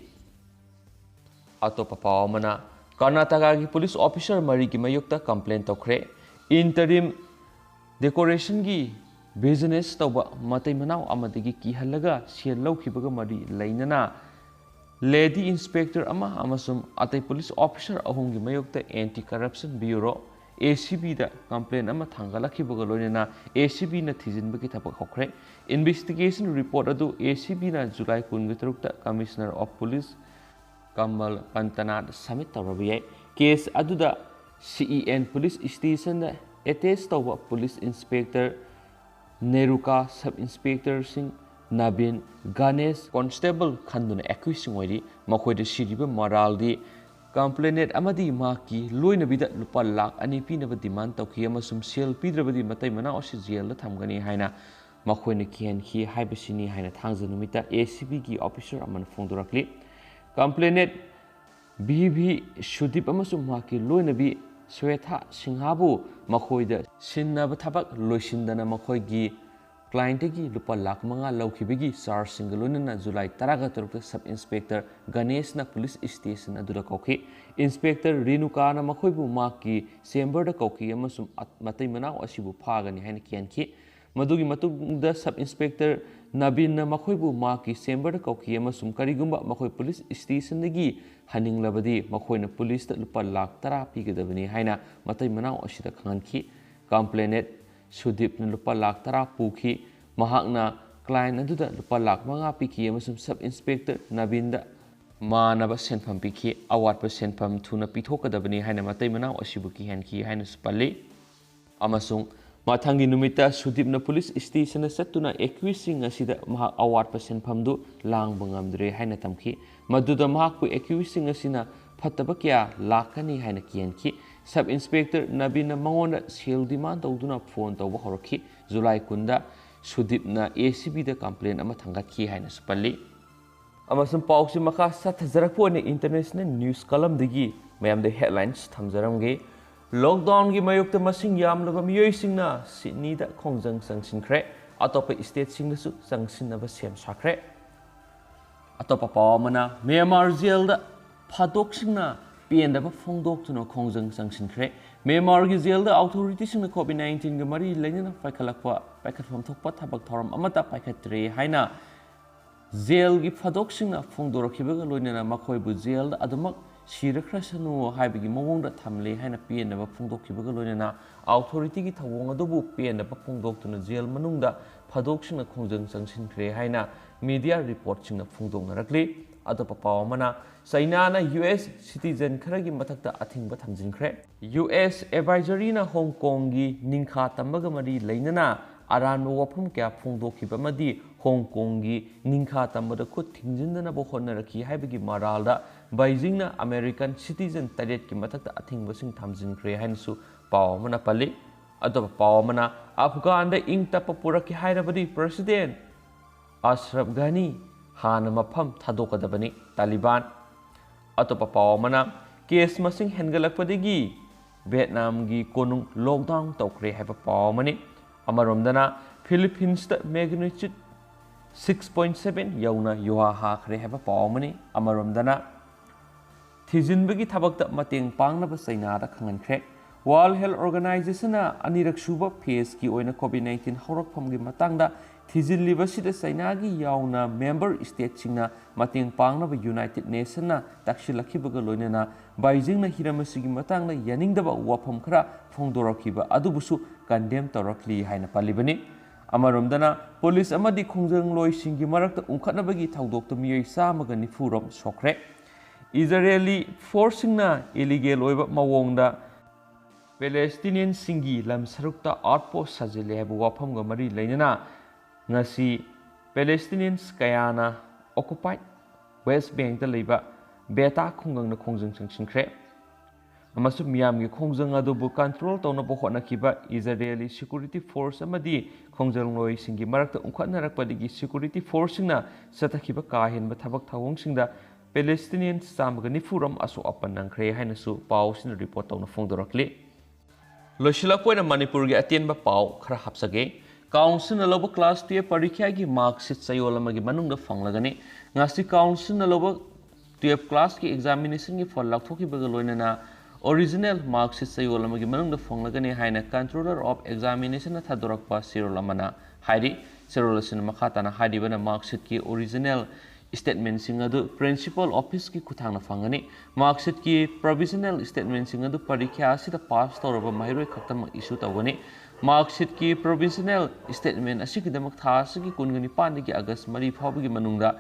ꯑꯇꯣꯞꯄ ꯄꯥꯎ ꯑꯃꯅ, ꯀꯔꯅꯥꯇꯀꯥꯒꯤ ꯄꯨꯂꯤꯁ ꯑꯣꯐꯤꯁꯔ ꯃꯔꯤꯒꯤ ꯃꯥꯌꯣꯛꯇ ꯀꯝꯄ꯭ꯂꯦꯟ ꯇꯧꯈ꯭ꯔꯦ꯫ ꯏꯟꯇꯔꯤꯝ ꯗꯦꯀꯣꯔꯦꯁꯟꯒꯤ ꯕꯤꯖꯤꯅꯦꯁ ꯇꯧꯕ ꯃꯇꯩ ꯃꯅꯥꯎ ꯑꯃꯗꯒꯤ ꯀꯤꯍꯜꯂꯒ ꯁꯦꯜ ꯂꯧꯈꯤꯕꯒ ꯃꯔꯤ ꯂꯩꯅꯅ ꯂꯦꯗꯤ ꯏꯟꯁꯄꯦꯛꯇꯔ ꯑꯃ ꯑꯃꯁꯨꯡ ꯑꯇꯩ ꯄꯨꯂꯤꯁ ꯑꯣꯐꯤꯁꯔ ꯑꯍꯨꯝꯒꯤ ꯃꯥꯌꯣꯛꯇ ꯑꯦꯟꯇꯤ ꯀꯔꯞꯁꯟ ꯕ꯭ꯌꯨꯔꯣ, ꯑꯦ ꯁꯤ ꯕꯤꯗ ꯀꯝꯄ꯭ꯂꯦꯟ ꯑꯃ ꯊꯥꯡꯒꯠꯂꯛꯈꯤꯕꯒ ꯂꯣꯏꯅꯅ ꯑꯦ ꯁꯤ ꯕꯤꯅ ꯊꯤꯖꯤꯟꯕꯒꯤ ꯊꯕꯛ ꯍꯧꯈ꯭ꯔꯦ꯫ ꯏꯟꯚꯦꯁꯇꯤꯒꯦꯁꯟ ꯔꯤꯄꯣꯔꯠ ꯑꯗꯨ ꯑꯦ ꯁꯤ ꯕꯤꯅ ꯖꯨꯂꯥꯏ ꯀꯨꯟꯒ ꯇꯔꯨꯛꯇ ꯀꯃꯤꯁꯅꯔ ꯑꯣꯐ ꯄꯨꯂꯤꯁ ꯀꯃꯜ ꯄꯟꯇꯅꯥꯗ ꯁꯕꯃꯤꯠ ꯇꯧꯔꯕ ꯌꯥꯏ꯫ ꯀꯦꯁ ꯑꯗꯨꯗ ꯁꯤ ꯏ ꯑꯦꯟ ꯄꯨꯂꯤꯁ ꯁ꯭ꯇꯦꯁꯟꯗ ꯑꯦꯇꯦꯆ ꯇꯧꯕ ꯄꯨꯂꯤꯁ ꯏꯟꯁꯄꯦꯛꯇꯔ ꯅꯦꯔꯨꯀꯥ, ꯁꯕ ꯏꯟꯁꯄꯦꯛꯇꯔꯁꯤꯡ ꯅꯕꯤꯟ, ꯒꯅꯦꯁ, ꯀꯣꯟꯁꯇꯦꯕꯜ ꯈꯟꯗꯨꯅ ꯑꯦꯀ꯭ꯌꯨꯁꯁꯤꯡ ꯑꯣꯏꯔꯤ꯫ ꯃꯈꯣꯏꯗ ꯁꯤꯔꯤꯕ ꯃꯔꯥꯜꯗꯤ ꯀꯝꯄ꯭ꯂꯦꯅꯦꯟꯠ ꯑꯃꯗꯤ ꯃꯍꯥꯛꯀꯤ ꯂꯣꯏꯅꯕꯤꯗ ꯂꯨꯄꯥ ꯂꯥꯈ ꯑꯅꯤ ꯄꯤꯅꯕ ꯗꯤꯃꯥꯟ ꯇꯧꯈꯤ ꯑꯃꯁꯨꯡ ꯁꯦꯜ ꯄꯤꯗ꯭ꯔꯕꯗꯤ ꯃꯇꯩ ꯃꯅꯥꯎ ꯑꯁꯤ ꯖꯦꯜꯗ ꯊꯝꯒꯅꯤ ꯍꯥꯏꯅ ꯃꯈꯣꯏꯅ ꯀꯤꯍꯟꯈꯤ ꯍꯥꯏꯕꯁꯤꯅꯤ ꯍꯥꯏꯅ ꯊꯥꯡꯖ ꯅꯨꯃꯤꯠꯇ ꯑꯦ ꯁꯤ ꯕꯤꯒꯤ ꯑꯣꯐꯤꯁꯔ ꯑꯃꯅ ꯐꯣꯡꯗꯣꯔꯛꯂꯤ꯫ ꯀꯝꯄ꯭ꯂꯦꯅꯦꯟꯠ ꯚꯤ ꯚꯤ ꯁꯨꯗꯤꯞ ꯑꯃꯁꯨꯡ ꯃꯍꯥꯛꯀꯤ ꯂꯣꯏꯅꯕꯤ ꯁ꯭ꯋꯦꯊꯥ ꯁꯤꯡꯍꯥꯕꯨ ꯃꯈꯣꯏꯗ ꯁꯤꯟꯅꯕ ꯊꯕꯛ ꯂꯣꯏꯁꯤꯟꯗꯅ ꯃꯈꯣꯏꯒꯤ ꯀ꯭ꯂꯥꯏꯟꯠꯇꯒꯤ ꯂꯨꯄꯥ ꯂꯥꯈ ꯃꯉꯥ ꯂꯧꯈꯤꯕꯒꯤ ꯆꯥꯔꯖꯁꯤꯡꯒ ꯂꯣꯏꯅꯅ ꯖꯨꯂꯥꯏ ꯇꯔꯥꯒ ꯇꯔꯨꯛꯇ ꯁꯕ ꯏꯟꯁꯄꯦꯛꯇꯔ ꯒꯅꯦꯁꯅ ꯄꯨꯂꯤꯁ ꯁ꯭ꯇꯦꯁꯟ ꯑꯗꯨꯗ ꯀꯧꯈꯤ꯫ ꯏꯟꯁꯄꯦꯛꯇꯔ ꯔꯦꯅꯨꯀꯥꯅ ꯃꯈꯣꯏꯕꯨ ꯃꯍꯥꯛꯀꯤ ꯆꯦꯝꯕꯔꯗ ꯀꯧꯈꯤ ꯑꯃꯁꯨꯡ ꯑ-, ꯃꯇꯩ ꯃꯅꯥꯎ ꯑꯁꯤꯕꯨ ꯐꯥꯒꯅꯤ ꯍꯥꯏꯅ ꯀꯤꯍꯟꯈꯤ꯫ ꯃꯗꯨꯒꯤ ꯃꯇꯨꯡꯗ ꯁꯕ ꯏꯟꯁꯄꯦꯛꯇꯔ ꯅꯕꯤꯟꯅ ꯃꯈꯣꯏꯕꯨ ꯃꯍꯥꯛꯀꯤ ꯆꯦꯝꯕꯔꯗ ꯀꯧꯈꯤ ꯑꯃꯁꯨꯡ ꯀꯔꯤꯒꯨꯝꯕ ꯃꯈꯣꯏ ꯄꯨꯂꯤꯁ ꯁ꯭ꯇꯦꯁꯟꯗꯒꯤ ꯍꯟꯅꯤꯡꯂꯕꯗꯤ ꯃꯈꯣꯏꯅ ꯄꯨꯂꯤꯁꯇ ꯂꯨꯄꯥ ꯂꯥꯈ ꯇꯔꯥ ꯄꯤꯒꯗꯕꯅꯤ ꯍꯥꯏꯅ ꯃꯇꯩ ꯃꯅꯥꯎ ꯑꯁꯤꯗ ꯈꯪꯍꯟꯈꯤ꯫ ꯀꯝꯄ꯭ꯂꯦꯅꯦꯟꯠ ꯁꯨꯗꯤꯞꯅ ꯂꯨꯄꯥ ꯂꯥꯈ ꯇꯔꯥ ꯄꯨꯈꯤ꯫ ꯃꯍꯥꯛꯅ ꯀ꯭ꯂꯥꯏꯟꯠ ꯑꯗꯨꯗ ꯂꯨꯄꯥ ꯂꯥꯈ ꯃꯉꯥ ꯄꯤꯈꯤ ꯑꯃꯁꯨꯡ ꯁꯕ ꯏꯟꯁꯄꯦꯛꯇꯔ ꯅꯕꯤꯟꯗ ꯃꯥꯟꯅꯕ ꯁꯦꯟꯐꯝ ꯄꯤꯈꯤ꯫ ꯑꯋꯥꯠꯄ ꯁꯦꯟꯐꯝ ꯊꯨꯅ ꯄꯤꯊꯣꯛꯀꯗꯕꯅꯤ ꯍꯥꯏꯅ ꯃꯇꯩ ꯃꯅꯥꯎ ꯑꯁꯤꯕꯨ ꯀꯤꯍꯟꯈꯤ ꯍꯥꯏꯅꯁꯨ ꯄꯜꯂꯤ꯫ ꯑꯃꯁꯨꯡ ꯃꯊꯪꯒꯤ ꯅꯨꯃꯤꯠꯇ ꯁꯨꯗꯤꯞꯅ ꯄꯨꯂꯤꯁ ꯁ꯭ꯇꯦꯁꯟꯗ ꯆꯠꯇꯨꯅ ꯑꯦꯀ꯭ꯌꯨꯁꯁꯤꯡ ꯑꯁꯤꯗ ꯃꯍꯥꯛ ꯑꯋꯥꯠꯄ ꯁꯦꯟꯐꯝꯗꯨ ꯂꯥꯡꯕ ꯉꯝꯗ꯭ꯔꯦ ꯍꯥꯏꯅ ꯇꯝꯈꯤ꯫ ꯃꯗꯨꯗ ꯃꯍꯥꯛꯄꯨ ꯑꯦꯀ꯭ꯌꯨꯁꯁꯤꯡ ꯑꯁꯤꯅ ꯐꯠꯇꯕ ꯀꯌꯥ ꯂꯥꯛꯀꯅꯤ ꯍꯥꯏꯅ ꯀꯤꯍꯟꯈꯤ꯫ ꯁꯕ ꯏꯟꯁꯄꯦꯛꯇꯔ ꯅꯕꯤꯟꯅ ꯃꯉꯣꯟꯗ ꯁꯦꯜ ꯗꯤꯃꯥꯟ ꯇꯧꯗꯨꯅ ꯐꯣꯟ ꯇꯧꯕ ꯍꯧꯔꯛꯈꯤ꯫ ꯖꯨꯂꯥꯏ ꯀꯨꯟꯗ ꯁꯨꯗꯤꯞꯅ ꯑꯦ ꯁꯤ ꯕꯤꯗ ꯀꯝꯄ꯭ꯂꯦꯟ ꯑꯃ ꯊꯥꯡꯒꯠꯈꯤ ꯍꯥꯏꯅꯁꯨ ꯄꯜꯂꯤ꯫ ꯑꯃꯁꯨꯡ ꯄꯥꯎꯁꯤ ꯃꯈꯥ ꯆꯠꯊꯖꯔꯛꯄ ꯑꯣꯏꯅ ꯏꯟꯇꯔꯅꯦꯁꯅꯦꯜ ꯅ꯭ꯌꯨꯁ ꯀꯂꯝꯗꯒꯤ ꯃꯌꯥꯝꯗ ꯍꯦꯗꯂꯥꯏꯟꯁ ꯊꯝꯖꯔꯝꯒꯦ꯫ ꯂꯣꯛꯗꯥꯎꯟꯒꯤ ꯃꯥꯌꯣꯛꯇ ꯃꯁꯤꯡ ꯌꯥꯝꯂꯕ ꯃꯤꯑꯣꯏꯁꯤꯡꯅ ꯁꯤꯗꯅꯤꯗ ꯈꯣꯡꯖꯪ ꯆꯪꯁꯤꯟꯈ꯭ꯔꯦ꯫ ꯑꯇꯣꯞꯄ ꯁ꯭ꯇꯦꯠꯁꯤꯡꯗꯁꯨ ꯆꯪꯁꯤꯟꯅꯕ ꯁꯦꯝ ꯁꯥꯈ꯭ꯔꯦ꯫ ꯑꯇꯣꯞꯄ ꯄꯥꯎ ꯑꯃꯅ, ꯃ꯭ꯌꯥꯟꯃꯥꯔ ꯖꯦꯜꯗ ꯐꯥꯗꯣꯛꯁꯤꯡꯅ ꯄꯦꯟꯗꯕ ꯐꯣꯡꯗꯣꯛꯇꯨꯅ ꯈꯣꯡꯖꯪ ꯆꯪꯁꯤꯟꯈ꯭ꯔꯦ꯫ ꯃ꯭ꯌꯥꯟꯃꯥꯔꯒꯤ ꯖꯦꯜꯗ ꯑꯣꯊꯣꯔꯤꯇꯤꯁꯤꯡꯅ ꯀꯣꯚꯤꯗ ꯅꯥꯏꯟꯇꯤꯟꯒ ꯃꯔꯤ ꯂꯩꯅꯅ ꯄꯥꯏꯈꯠꯂꯛꯄ, ꯄꯥꯏꯈꯠꯐꯝ ꯊꯣꯛꯄ ꯊꯕꯛ ꯊꯧꯔꯝ ꯑꯃꯠꯇ ꯄꯥꯏꯈꯠꯇ꯭ꯔꯦ ꯍꯥꯏꯅ ꯖꯦꯜꯒꯤ ꯐꯥꯗꯣꯛꯁꯤꯡꯅ ꯐꯣꯡꯗꯣꯔꯛꯈꯤꯕꯒ ꯂꯣꯏꯅꯅ ꯃꯈꯣꯏꯕꯨ ꯖꯦꯜꯗ ꯑꯗꯨꯃꯛ ꯁꯤꯔꯈ꯭ꯔꯁꯅꯨ ꯍꯥꯏꯕꯒꯤ ꯃꯑꯣꯡꯗ ꯊꯝꯂꯦ ꯍꯥꯏꯅ ꯄꯦꯟꯗꯕ ꯐꯣꯡꯗꯣꯛꯈꯤꯕꯒ ꯂꯣꯏꯅꯅ ꯑꯣꯊꯣꯔꯤꯇꯤꯒꯤ ꯊꯧꯑꯣꯡ ꯑꯗꯨꯕꯨ ꯄꯦꯟꯗꯕ ꯐꯣꯡꯗꯣꯛꯇꯨꯅ ꯖꯦꯜ ꯃꯅꯨꯡꯗ ꯐꯥꯗꯣꯛꯁꯤꯡꯅ ꯈꯣꯡꯖꯪ ꯆꯪꯁꯤꯟꯈ꯭ꯔꯦ ꯍꯥꯏꯅ ꯃꯤꯗꯤꯌꯥ ꯔꯤꯄꯣꯔꯠꯁꯤꯡꯅ ꯐꯣꯡꯗꯣꯛꯅꯔꯛꯂꯤ꯫ ꯑꯇꯣꯞꯄ ꯄꯥꯎ ꯑꯃꯅ, ꯆꯩꯅꯥꯅ ꯌꯨ ꯑꯦꯁ citizen ꯈꯔꯒꯤ ꯃꯊꯛꯇ ꯑꯊꯤꯡꯕ ꯊꯝꯖꯤꯟꯈ꯭ꯔꯦ꯫ ꯌꯨ ꯑꯦꯁ advisoryꯅ ꯍꯣꯡ ꯀꯣꯡꯒꯤ ꯅꯤꯡꯈꯥ ꯇꯝꯕꯒ ꯃꯔꯤ ꯂꯩꯅꯅ ꯑꯔꯥꯟꯕ ꯋꯥꯐꯝ ꯀꯌꯥ ꯐꯣꯡꯗꯣꯛꯈꯤꯕ ꯑꯃꯗꯤ ꯍꯣꯡ ꯀꯣꯡꯒꯤ ꯅꯤꯡꯈꯥ ꯇꯝꯕꯗ ꯈꯨꯠ ꯊꯤꯡꯖꯤꯟꯗꯅꯕ ꯍꯣꯠꯅꯔꯛꯈꯤ ꯍꯥꯏꯕꯒꯤ ꯃꯔꯥꯜꯗ ꯕꯩꯖꯤꯡꯅ American citizen ꯇꯔꯦꯠꯀꯤ ꯃꯊꯛꯇ ꯑꯊꯤꯡꯕꯁꯤꯡ ꯊꯝꯖꯤꯟꯈ꯭ꯔꯦ ꯍꯥꯏꯅꯁꯨ ꯄꯥꯎ ꯑꯃꯅ ꯄꯜꯂꯤ꯫ ꯑꯇꯣꯞꯄ ꯄꯥꯎ ꯑꯃꯅ, ꯑꯐꯒꯥꯟꯗ ꯏꯪ ꯇꯞꯄ ꯄꯨꯔꯛꯀꯦ ꯍꯥꯏꯔꯕꯗꯤ President ꯑꯁꯔꯐ ꯘꯅꯤ ꯍꯥꯟꯅ ꯃꯐꯝ ꯊꯥꯗꯣꯛꯀꯗꯕꯅꯤ, ꯇꯥꯂꯤꯕꯥꯟ꯫ ꯑꯇꯣꯞꯄ ꯄꯥꯎ ꯑꯃꯅ, ꯀꯦꯁ ꯃꯁꯤꯡ ꯍꯦꯟꯒꯠꯂꯛꯄꯗꯒꯤ ꯚꯤꯌꯦꯠꯅꯥꯝꯒꯤ ꯀꯣꯅꯨꯡ lockdown ꯇꯧꯈ꯭ꯔꯦ ꯍꯥꯏꯕ ꯄꯥꯎ ꯑꯃꯅꯤ꯫ ꯑꯃꯔꯣꯝꯗꯅ, ꯐꯤꯂꯤꯄꯤꯟꯁꯇ magnitude six point seven ꯌꯧꯅ ꯌꯨꯍꯥ ꯍꯥꯈ꯭ꯔꯦ ꯍꯥꯏꯕ ꯄꯥꯎ ꯑꯃꯅꯤ꯫ ꯑꯃꯔꯣꯝꯗꯅ, ꯊꯤꯖꯤꯟꯕꯒꯤ ꯊꯕꯛꯇ ꯃꯇꯦꯡ ꯄꯥꯡꯅꯕ ꯆꯩꯅꯥꯗ ꯈꯪꯍꯟꯈ꯭ꯔꯦ꯫ World Health Organizationꯅ ꯑꯅꯤꯔꯛ ꯁꯨꯕ phaseꯀꯤ ꯑꯣꯏꯅ COVID nineteen ꯍꯧꯔꯛꯐꯝꯒꯤ ꯃꯇꯥꯡꯗ ꯊꯤꯖꯤꯜꯂꯤꯕꯁꯤꯗ ꯆꯩꯅꯥꯒꯤ ꯌꯥꯎꯅ member stateꯁꯤꯡꯅ ꯃꯇꯦꯡ ꯄꯥꯡꯅꯕ United Nationsꯅ ꯇꯛꯁꯤꯜꯂꯛꯈꯤꯕꯒ ꯂꯣꯏꯅꯅ ꯕꯩꯖꯤꯡꯅ ꯍꯤꯔꯝ ꯑꯁꯤꯒꯤ ꯃꯇꯥꯡꯗ ꯌꯥꯅꯤꯡꯗꯕ ꯋꯥꯐꯝ ꯈꯔ ꯐꯣꯡꯗꯣꯔꯛꯈꯤꯕ ꯑꯗꯨꯕꯨꯁꯨ condemn ꯇꯧꯔꯛꯂꯤ ꯍꯥꯏꯅ ꯄꯜꯂꯤꯕꯅꯤ꯫ ꯑꯃꯔꯣꯝꯗꯅ, ꯄꯨꯂꯤꯁ ꯑꯃꯗꯤ ꯈꯣꯡꯖꯪꯂꯣꯏꯁꯤꯡꯒꯤ ꯃꯔꯛꯇ ꯎꯪꯈꯠꯅꯕꯒꯤ ꯊꯧꯗꯣꯛꯇ ꯃꯤꯑꯣꯏ ꯆꯥꯝꯃꯒ ꯅꯤꯐꯨ ꯔꯣꯝ ꯁꯣꯛꯈ꯭ꯔꯦ꯫ ꯏꯖꯔꯦꯂꯤ ꯐꯣꯔꯁꯁꯤꯡꯅ illegal ꯑꯣꯏꯕ ꯃꯑꯣꯡꯗ Palestinianꯁꯤꯡꯒꯤ ꯂꯝ ꯁꯔꯨꯛꯇ outpost ꯁꯥꯖꯤꯜꯂꯦ ꯍꯥꯏꯕ ꯋꯥꯐꯝꯒ ꯃꯔꯤ ꯂꯩꯅꯅ ꯉꯁꯤ Palestinians ꯀꯌꯥꯅ occupied West Bankꯇ ꯂꯩꯕ ꯕꯦꯇꯥ ꯈꯨꯡꯒꯪꯗ ꯈꯣꯡꯖꯪ ꯆꯪꯁꯤꯟꯈ꯭ꯔꯦ꯫ ꯑꯃꯁꯨꯡ ꯃꯤꯌꯥꯝꯒꯤ ꯈꯣꯡꯖꯪ ꯑꯗꯨꯕꯨ control ꯇꯧꯅꯕ ꯍꯣꯠꯅꯈꯤꯕ ꯏꯖꯔꯦꯂꯤ security force ꯑꯃꯗꯤ ꯈꯣꯡꯖꯪꯂꯣꯏꯁꯤꯡꯒꯤ ꯃꯔꯛꯇ ꯎꯪꯈꯠꯅꯔꯛꯄꯗꯒꯤ security forceꯁꯤꯡꯅ ꯆꯠꯊꯈꯤꯕ ꯀꯥ ꯍꯦꯟꯕ ꯊꯕꯛ ꯊꯧꯑꯣꯡꯁꯤꯡꯗ Palestinians ꯆꯥꯝꯃꯒ ꯅꯤꯐꯨ ꯔꯣꯝ ꯑꯁꯣꯛ ꯑꯄꯟ ꯅꯪꯈ꯭ꯔꯦ ꯍꯥꯏꯅꯁꯨ ꯄꯥꯎꯁꯤꯅ report ꯇꯧꯅ ꯐꯣꯡꯗꯣꯔꯛꯂꯤ꯫ ꯂꯣꯏꯁꯤꯜꯂꯛꯄ ꯑꯣꯏꯅ ꯃꯅꯤꯄꯨꯔꯒꯤ ꯑꯇꯦꯟꯕ ꯄꯥꯎ ꯈꯔ ꯍꯥꯞꯆꯒꯦ꯫ Councilꯅ ꯂꯧꯕ class twelve ꯄꯔꯤꯈ꯭ꯌꯥꯒꯤ mark sheet ꯆꯌꯣꯜ ꯑꯃꯒꯤ ꯃꯅꯨꯡꯗ ꯐꯪꯂꯒꯅꯤ꯫ ꯉꯁꯤ Councilꯅ ꯂꯧꯕ twelve classꯀꯤ examinationꯒꯤ ꯐꯣꯜ ꯂꯥꯎꯊꯣꯛꯈꯤꯕꯒ ꯂꯣꯏꯅꯅ original mark sheet ꯆꯌꯣꯜ ꯑꯃꯒꯤ ꯃꯅꯨꯡꯗ ꯐꯪꯂꯒꯅꯤ ꯍꯥꯏꯅ Controller of Examinationꯅ ꯊꯥꯗꯣꯔꯛꯄ ꯆꯦꯔꯣꯜ ꯑꯃꯅ ꯍꯥꯏꯔꯤ꯫ ꯆꯦꯔꯣꯜ ꯑꯁꯤꯅ ꯃꯈꯥ ꯇꯥꯅ ꯍꯥꯏꯔꯤꯕꯅ mark sheetꯀꯤ original statementꯁꯤꯡ ꯑꯗꯨ principal officeꯀꯤ ꯈꯨꯠꯊꯥꯡꯗ ꯐꯪꯒꯅꯤ꯫ Mark sheetꯀꯤ provisional statementꯁꯤꯡ ꯑꯗꯨ ꯄꯔꯤꯈ꯭ꯌꯥ ꯑꯁꯤꯗ pass ꯇꯧꯔꯕ ꯃꯍꯩꯔꯣꯏ ꯈꯛꯇꯃꯛ issue ꯇꯧꯒꯅꯤ꯫ Mark sheetꯀꯤ provisional statement ꯑꯁꯤꯒꯤꯗꯃꯛ ꯊꯥ ꯑꯁꯤꯒꯤ ꯀꯨꯟꯒ ꯅꯤꯄꯥꯟꯗꯒꯤ August ꯃꯔꯤ ꯐꯥꯎꯕꯒꯤ ꯃꯅꯨꯡꯗ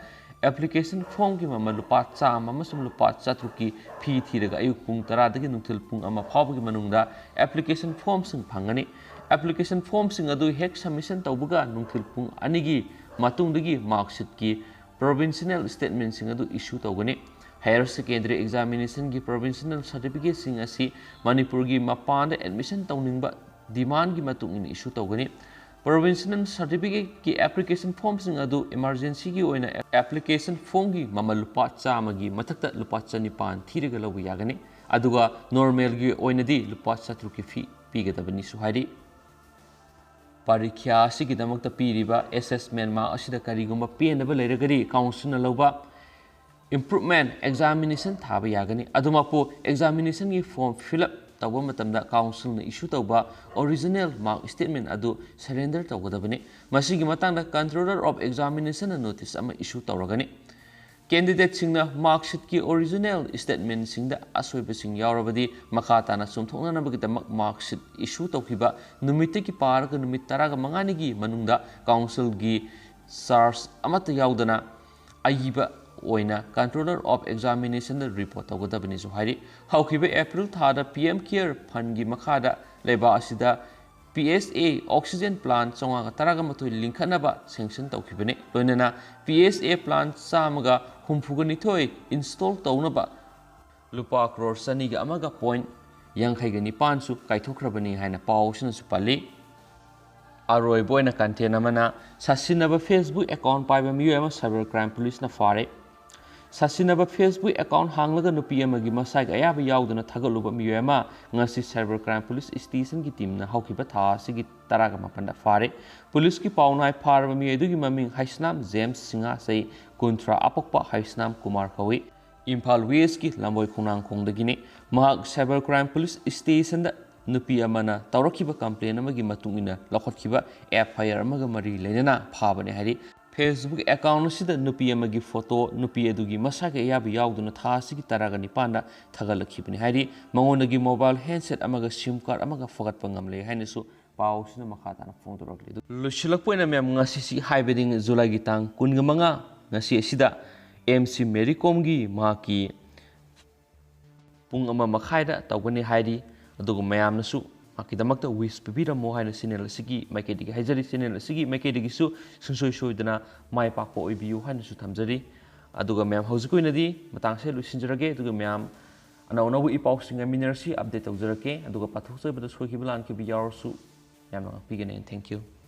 ꯑꯦꯄ꯭ꯂꯤꯀꯦꯁꯟ ꯐꯣꯔꯝꯒꯤ ꯃꯃꯜ ꯂꯨꯄꯥ ꯆꯥꯝꯃ ꯑꯃꯁꯨꯡ ꯂꯨꯄꯥ ꯆꯥꯇ꯭ꯔꯨꯛꯀꯤ ꯐꯤ ꯊꯤꯔꯒ ꯑꯌꯨꯛ ꯄꯨꯡ ꯇꯔꯥꯗꯒꯤ ꯅꯨꯡꯊꯤꯜ ꯄꯨꯡ ꯑꯃ ꯐꯥꯎꯕꯒꯤ ꯃꯅꯨꯡꯗ ꯑꯦꯄ꯭ꯂꯤꯀꯦꯁꯟ ꯐꯣꯔꯝꯁꯤꯡ ꯐꯪꯒꯅꯤ꯫ ꯑꯦꯄ꯭ꯂꯤꯀꯦꯁꯟ ꯐꯣꯔꯝꯁꯤꯡ ꯑꯗꯨ ꯍꯦꯛ ꯁꯕꯃꯤꯁꯟ ꯇꯧꯕꯒ ꯅꯨꯡꯊꯤꯜ ꯄꯨꯡ ꯑꯅꯤꯒꯤ ꯃꯇꯨꯡꯗꯒꯤ ꯃꯥꯔꯛꯁꯤꯠꯀꯤ ꯄ꯭ꯔꯣꯚꯤꯟꯁꯅꯦꯜ ꯁ꯭ꯇꯦꯠꯃꯦꯟꯁꯤꯡ ꯑꯗꯨ ꯏꯁꯨ ꯇꯧꯒꯅꯤ꯫ ꯍꯥꯌꯔ ꯁꯦꯀꯦꯟꯗꯔꯤ ꯑꯦꯛꯖꯥꯃꯤꯅꯦꯁꯟꯒꯤ ꯄ꯭ꯔꯣꯚꯤꯟꯁꯅꯦꯜ ꯁꯥꯔꯇꯤꯐꯤꯀꯦꯠꯁꯤꯡ ꯑꯁꯤ ꯃꯅꯤꯄꯨꯔꯒꯤ ꯃꯄꯥꯟꯗ ꯑꯦꯗꯃꯤꯁꯟ ꯇꯧꯅꯤꯡꯕ ꯗꯤꯃꯥꯟꯒꯤ ꯃꯇꯨꯡ ꯏꯟꯅ ꯏꯁꯨ ꯇꯧꯒꯅꯤ꯫ ꯄ꯭ꯔꯣꯚꯤꯟꯁꯅꯦꯜ ꯁꯥꯔꯇꯤꯐꯤꯀꯦꯠꯀꯤ ꯑꯦꯄ꯭ꯂꯤꯀꯦꯁꯟ ꯐꯣꯔꯝꯁꯤꯡ ꯑꯗꯨ ꯏꯃꯥꯔꯖꯦꯟꯁꯤꯒꯤ ꯑꯣꯏꯅ ꯑꯦꯄ꯭ꯂꯤꯀꯦꯁꯟ ꯐꯣꯔꯝꯒꯤ ꯃꯃꯜ ꯂꯨꯄꯥ ꯆꯥꯝꯃꯒꯤ ꯃꯊꯛꯇ ꯂꯨꯄꯥ ꯆꯅꯤꯄꯥꯟ ꯊꯤꯔꯒ ꯂꯧꯕ ꯌꯥꯒꯅꯤ, ꯑꯗꯨꯒ ꯅꯣꯔꯃꯦꯜꯒꯤ ꯑꯣꯏꯅꯗꯤ ꯂꯨꯄꯥ ꯆꯥꯇ꯭ꯔꯨꯛꯀꯤ ꯐꯤ ꯄꯤꯒꯗꯕꯅꯤꯁꯨ ꯍꯥꯏꯔꯤ꯫ ꯄꯔꯤꯈ꯭ꯌꯥ ꯑꯁꯤꯒꯤꯗꯃꯛꯇ ꯄꯤꯔꯤꯕ ꯑꯦꯁꯦꯁꯃꯦꯟ ꯃꯥꯔꯛ ꯑꯁꯤꯗ ꯀꯔꯤꯒꯨꯝꯕ ꯄꯦꯟꯗꯕ ꯂꯩꯔꯒꯗꯤ ꯀꯥꯎꯟꯁꯤꯜꯅ ꯂꯧꯕ ꯏꯝꯄ꯭ꯔꯨꯚꯃꯦꯟ ꯑꯦꯛꯖꯥꯃꯤꯅꯦꯁꯟ ꯊꯥꯕ ꯌꯥꯒꯅꯤ꯫ ꯑꯗꯨꯃꯛꯄꯨ ꯑꯦꯛꯖꯥꯃꯤꯅꯦꯁꯟꯒꯤ ꯐꯣꯔꯝ ꯐꯤꯜ ꯑꯞ ꯇꯧꯕ ꯃꯇꯝꯗ ꯀꯥꯎꯟꯁꯤꯜꯅ ꯏꯁꯨ ꯇꯧꯕ ꯑꯣꯔꯤꯖꯤꯅꯦꯜ ꯃꯥꯔꯛ ꯁ꯭ꯇꯦꯠꯃꯦꯟ ꯑꯗꯨ ꯁꯔꯦꯟꯗꯔ ꯇꯧꯒꯗꯕꯅꯤ꯫ ꯃꯁꯤꯒꯤ ꯃꯇꯥꯡꯗ ꯀꯟꯇ꯭ꯔꯣꯂꯔ ꯑꯣꯐ ꯑꯦꯛꯖꯥꯃꯤꯅꯦꯁꯟꯅ ꯅꯣꯇꯤꯁ ꯑꯃ ꯏꯁꯨ ꯇꯧꯔꯒꯅꯤ꯫ ꯀꯦꯟꯗꯤꯗꯦꯠꯁꯤꯡꯅ ꯃꯥꯔꯛꯁꯤꯠꯀꯤ ꯑꯣꯔꯤꯖꯤꯅꯦꯜ ꯁ꯭ꯇꯦꯠꯃꯦꯟꯁꯤꯡꯗ ꯑꯁꯣꯏꯕꯁꯤꯡ ꯌꯥꯎꯔꯕꯗꯤ ꯃꯈꯥ ꯇꯥꯅ ꯆꯨꯝꯊꯣꯛꯅꯅꯕꯒꯤꯗꯃꯛ ꯃꯥꯔꯛꯁꯤꯠ ꯏꯁꯨ ꯇꯧꯈꯤꯕ ꯅꯨꯃꯤꯠꯇꯒꯤ ꯄꯥꯔꯒ ꯅꯨꯃꯤꯠ ꯇꯔꯥꯃꯉꯥꯅꯤꯒꯤ ꯃꯅꯨꯡꯗ ꯀꯥꯎꯟꯁꯤꯜꯒꯤ ꯆꯥꯔꯖ ꯑꯃꯠꯇ ꯌꯥꯎꯗꯅ ꯑꯏꯕ ꯑꯣꯏꯅ ꯀꯟꯇ꯭ꯔꯣꯂꯔ ꯑꯣꯐ ꯑꯦꯛꯖꯥꯃꯤꯅꯦꯁꯟꯗ ꯔꯤꯄꯣꯔꯠ ꯇꯧꯒꯗꯕꯅꯤꯁꯨ ꯍꯥꯏꯔꯤ꯫ ꯍꯧꯈꯤꯕ ꯑꯦꯄ꯭ꯔꯤꯜ ꯊꯥꯗ ꯄꯤ ꯑꯦꯝ ꯀꯦꯌꯔ ꯐꯟꯒꯤ ꯃꯈꯥꯗ ꯂꯩꯕꯥꯛ ꯑꯁꯤꯗ ꯄꯤ ꯑꯦꯁ ꯑꯦ ꯑꯣꯛꯁꯤꯖꯦꯟ ꯄ꯭ꯂꯥꯟ ꯆꯥꯝꯃꯉꯥꯒ ꯇꯔꯥꯃꯥꯊꯣꯏ ꯂꯤꯡꯈꯠꯅꯕ ꯁꯦꯡꯁꯟ ꯇꯧꯈꯤꯕꯅꯤ꯫ ꯂꯣꯏꯅꯅ ꯄꯤ ꯑꯦꯁ ꯑꯦ ꯄ꯭ꯂꯥꯟ ꯆꯥꯝꯃꯒ ꯍꯨꯝꯐꯨꯒ ꯅꯤꯊꯣꯏ ꯏꯟꯁꯇꯣꯜ ꯇꯧꯅꯕ ꯂꯨꯄꯥ ꯀ꯭ꯔꯣꯔ ꯆꯅꯤꯒ ꯑꯃꯒ ꯄꯣꯏꯟ ꯌꯥꯡꯈꯩꯒ ꯅꯤꯄꯥꯟꯁꯨ ꯀꯥꯏꯊꯣꯛꯈ꯭ꯔꯕꯅꯤ ꯍꯥꯏꯅ ꯄꯥꯎ ꯑꯁꯤꯅꯁꯨ ꯄꯜꯂꯤ꯫ ꯑꯔꯣꯏꯕ ꯑꯣꯏꯅ ꯀꯟꯇꯦꯟ ꯑꯃꯅ, ꯁꯥꯁꯤꯟꯅꯕ ꯐꯦꯁꯕꯨꯛ ꯑꯦꯀꯥꯎꯟ ꯄꯥꯏꯕ ꯃꯤꯑꯣꯏ ꯑꯃ ꯁꯥꯏꯕꯔ ꯀ꯭ꯔꯥꯏꯝ ꯄꯨꯂꯤꯁꯅ ꯐꯥꯔꯦ꯫ ꯁꯥꯁꯤꯟꯅꯕ ꯐꯦꯁꯕꯨꯛ ꯑꯦꯀꯥꯎꯟ ꯍꯥꯡꯂꯒ ꯅꯨꯄꯤ ꯑꯃꯒꯤ ꯃꯁꯥꯒꯤ ꯑꯌꯥꯕ ꯌꯥꯎꯗꯅ ꯊꯥꯒꯠꯂꯨꯕ ꯃꯤꯑꯣꯏ ꯑꯃ ꯉꯁꯤ ꯁꯥꯏꯕꯔ ꯀ꯭ꯔꯥꯏꯝ ꯄꯨꯂꯤꯁ ꯁ꯭ꯇꯦꯁꯟꯒꯤ ꯇꯤꯝꯅ ꯍꯧꯈꯤꯕ ꯊꯥ ꯑꯁꯤꯒꯤ ꯇꯔꯥꯒ ꯃꯥꯄꯟꯗ ꯐꯥꯔꯦ꯫ ꯄꯨꯂꯤꯁꯀꯤ ꯄꯥꯎ ꯅꯥꯏ ꯐꯥꯔꯕ ꯃꯤꯑꯣꯏ ꯑꯗꯨꯒꯤ ꯃꯃꯤꯡ ꯍꯩꯁꯅꯥꯝ ꯖꯦꯝꯁ, ꯁꯤꯡꯍꯥ, ꯆꯍꯤ ꯀꯨꯟꯊ꯭ꯔꯥ, ꯑꯄꯣꯛꯄ ꯍꯩꯁꯅꯥꯝ ꯀꯨꯃꯥꯔ ꯀꯧꯏ꯫ ꯏꯝꯐꯥꯜ ꯋꯦꯁꯀꯤ ꯂꯝꯕꯣꯏ ꯈꯣꯡꯅꯥꯡꯈꯣꯡꯗꯒꯤꯅꯤ꯫ ꯃꯍꯥꯛ ꯁꯥꯏꯕꯔ ꯀ꯭ꯔꯥꯏꯝ ꯄꯨꯂꯤꯁ ꯁ꯭ꯇꯦꯁꯟꯗ ꯅꯨꯄꯤ ꯑꯃꯅ ꯇꯧꯔꯛꯈꯤꯕ ꯀꯝꯄ꯭ꯂꯦꯟ ꯑꯃꯒꯤ ꯃꯇꯨꯡ ꯏꯟꯅ ꯂꯧꯈꯠꯈꯤꯕ ꯑꯦꯐ ꯑꯥꯏ ꯑꯥꯔ ꯑꯃꯒ ꯃꯔꯤ ꯂꯩꯅꯅ ꯐꯥꯕꯅꯤ ꯍꯥꯏꯔꯤ꯫ ꯐꯦꯁꯕꯨꯛ ꯑꯦꯀꯥꯎꯟ ꯑꯁꯤꯗ ꯅꯨꯄꯤ ꯑꯃꯒꯤ ꯐꯣꯇꯣ, ꯅꯨꯄꯤ ꯑꯗꯨꯒꯤ ꯃꯁꯥꯒꯤ ꯑꯌꯥꯕ ꯌꯥꯎꯗꯨꯅ ꯊꯥ ꯑꯁꯤꯒꯤ ꯇꯔꯥꯒ ꯅꯤꯄꯥꯟꯗ ꯊꯥꯒꯠꯂꯛꯈꯤꯕꯅꯤ ꯍꯥꯏꯔꯤ꯫ ꯃꯉꯣꯟꯗꯒꯤ ꯃꯣꯕꯥꯏꯜ ꯍꯦꯟꯁꯦꯠ ꯑꯃꯒ ꯁꯤꯝ ꯀꯥꯔꯗ ꯑꯃꯒ ꯐꯒꯠꯄ ꯉꯝꯂꯦ ꯍꯥꯏꯅꯁꯨ ꯄꯥꯎꯁꯤꯅ ꯃꯈꯥ ꯇꯥꯅ ꯐꯣꯡꯗꯣꯔꯛꯂꯤ꯫ ꯑꯗꯨ ꯂꯣꯏꯁꯤꯜꯂꯛꯄ ꯑꯣꯏꯅ ꯃꯌꯥꯝ ꯉꯁꯤꯁꯤ ꯍꯥꯏꯕꯗꯤ ꯖꯨꯂꯥꯏꯒꯤ ꯇꯥꯡ ꯀꯨꯟꯒ ꯃꯉꯥ, ꯉꯁꯤ ꯑꯁꯤꯗ ꯑꯦꯝ ꯁꯤ ꯃꯦꯔꯤ ꯀꯣꯝꯒꯤ ꯃꯍꯥꯛꯀꯤ ꯄꯨꯡ ꯑꯃ ꯃꯈꯥꯏꯗ ꯇꯧꯒꯅꯤ ꯍꯥꯏꯔꯤ꯫ ꯑꯗꯨꯒ ꯃꯌꯥꯝꯅꯁꯨ ꯃꯍꯥꯛꯀꯤꯗꯃꯛꯇ wish ꯄꯤꯕꯤꯔꯝꯃꯣ ꯍꯥꯏꯅ channel ꯑꯁꯤꯒꯤ ꯃꯥꯏꯀꯩꯗꯒꯤ ꯍꯥꯏꯖꯔꯤ꯫ Channel ꯑꯁꯤꯒꯤ ꯃꯥꯏꯀꯩꯗꯒꯤꯁꯨ ꯁꯨꯡꯁꯣꯏ ꯁꯣꯏꯗꯅ ꯃꯥꯏ ꯄꯥꯛꯄ ꯑꯣꯏꯕꯤꯌꯨ ꯍꯥꯏꯅꯁꯨ ꯊꯝꯖꯔꯤ꯫ ꯑꯗꯨꯒ ꯃꯌꯥꯝ, ꯍꯧꯖꯤꯛꯀꯤ ꯑꯣꯏꯅꯗꯤ ꯃꯇꯥꯡꯁꯦ ꯂꯣꯏꯁꯤꯟꯖꯔꯒꯦ꯫ ꯑꯗꯨꯒ ꯃꯌꯥꯝ, ꯑꯅꯧ ꯑꯅꯧꯕ ꯏ ꯄꯥꯎꯁꯤꯡ ꯉꯥꯏꯃꯤꯟꯅꯔꯁꯤ, update ꯇꯧꯖꯔꯛꯀꯦ꯫ ꯑꯗꯨꯒ ꯄꯥꯊꯣꯛꯆꯕꯗ ꯁꯣꯏꯈꯤꯕ ꯂꯥꯟꯈꯤꯕ ꯌꯥꯎꯔꯁꯨ ꯌꯥꯝꯅ ꯉꯥꯛꯄꯤꯒꯅꯤ꯫ Thank you꯫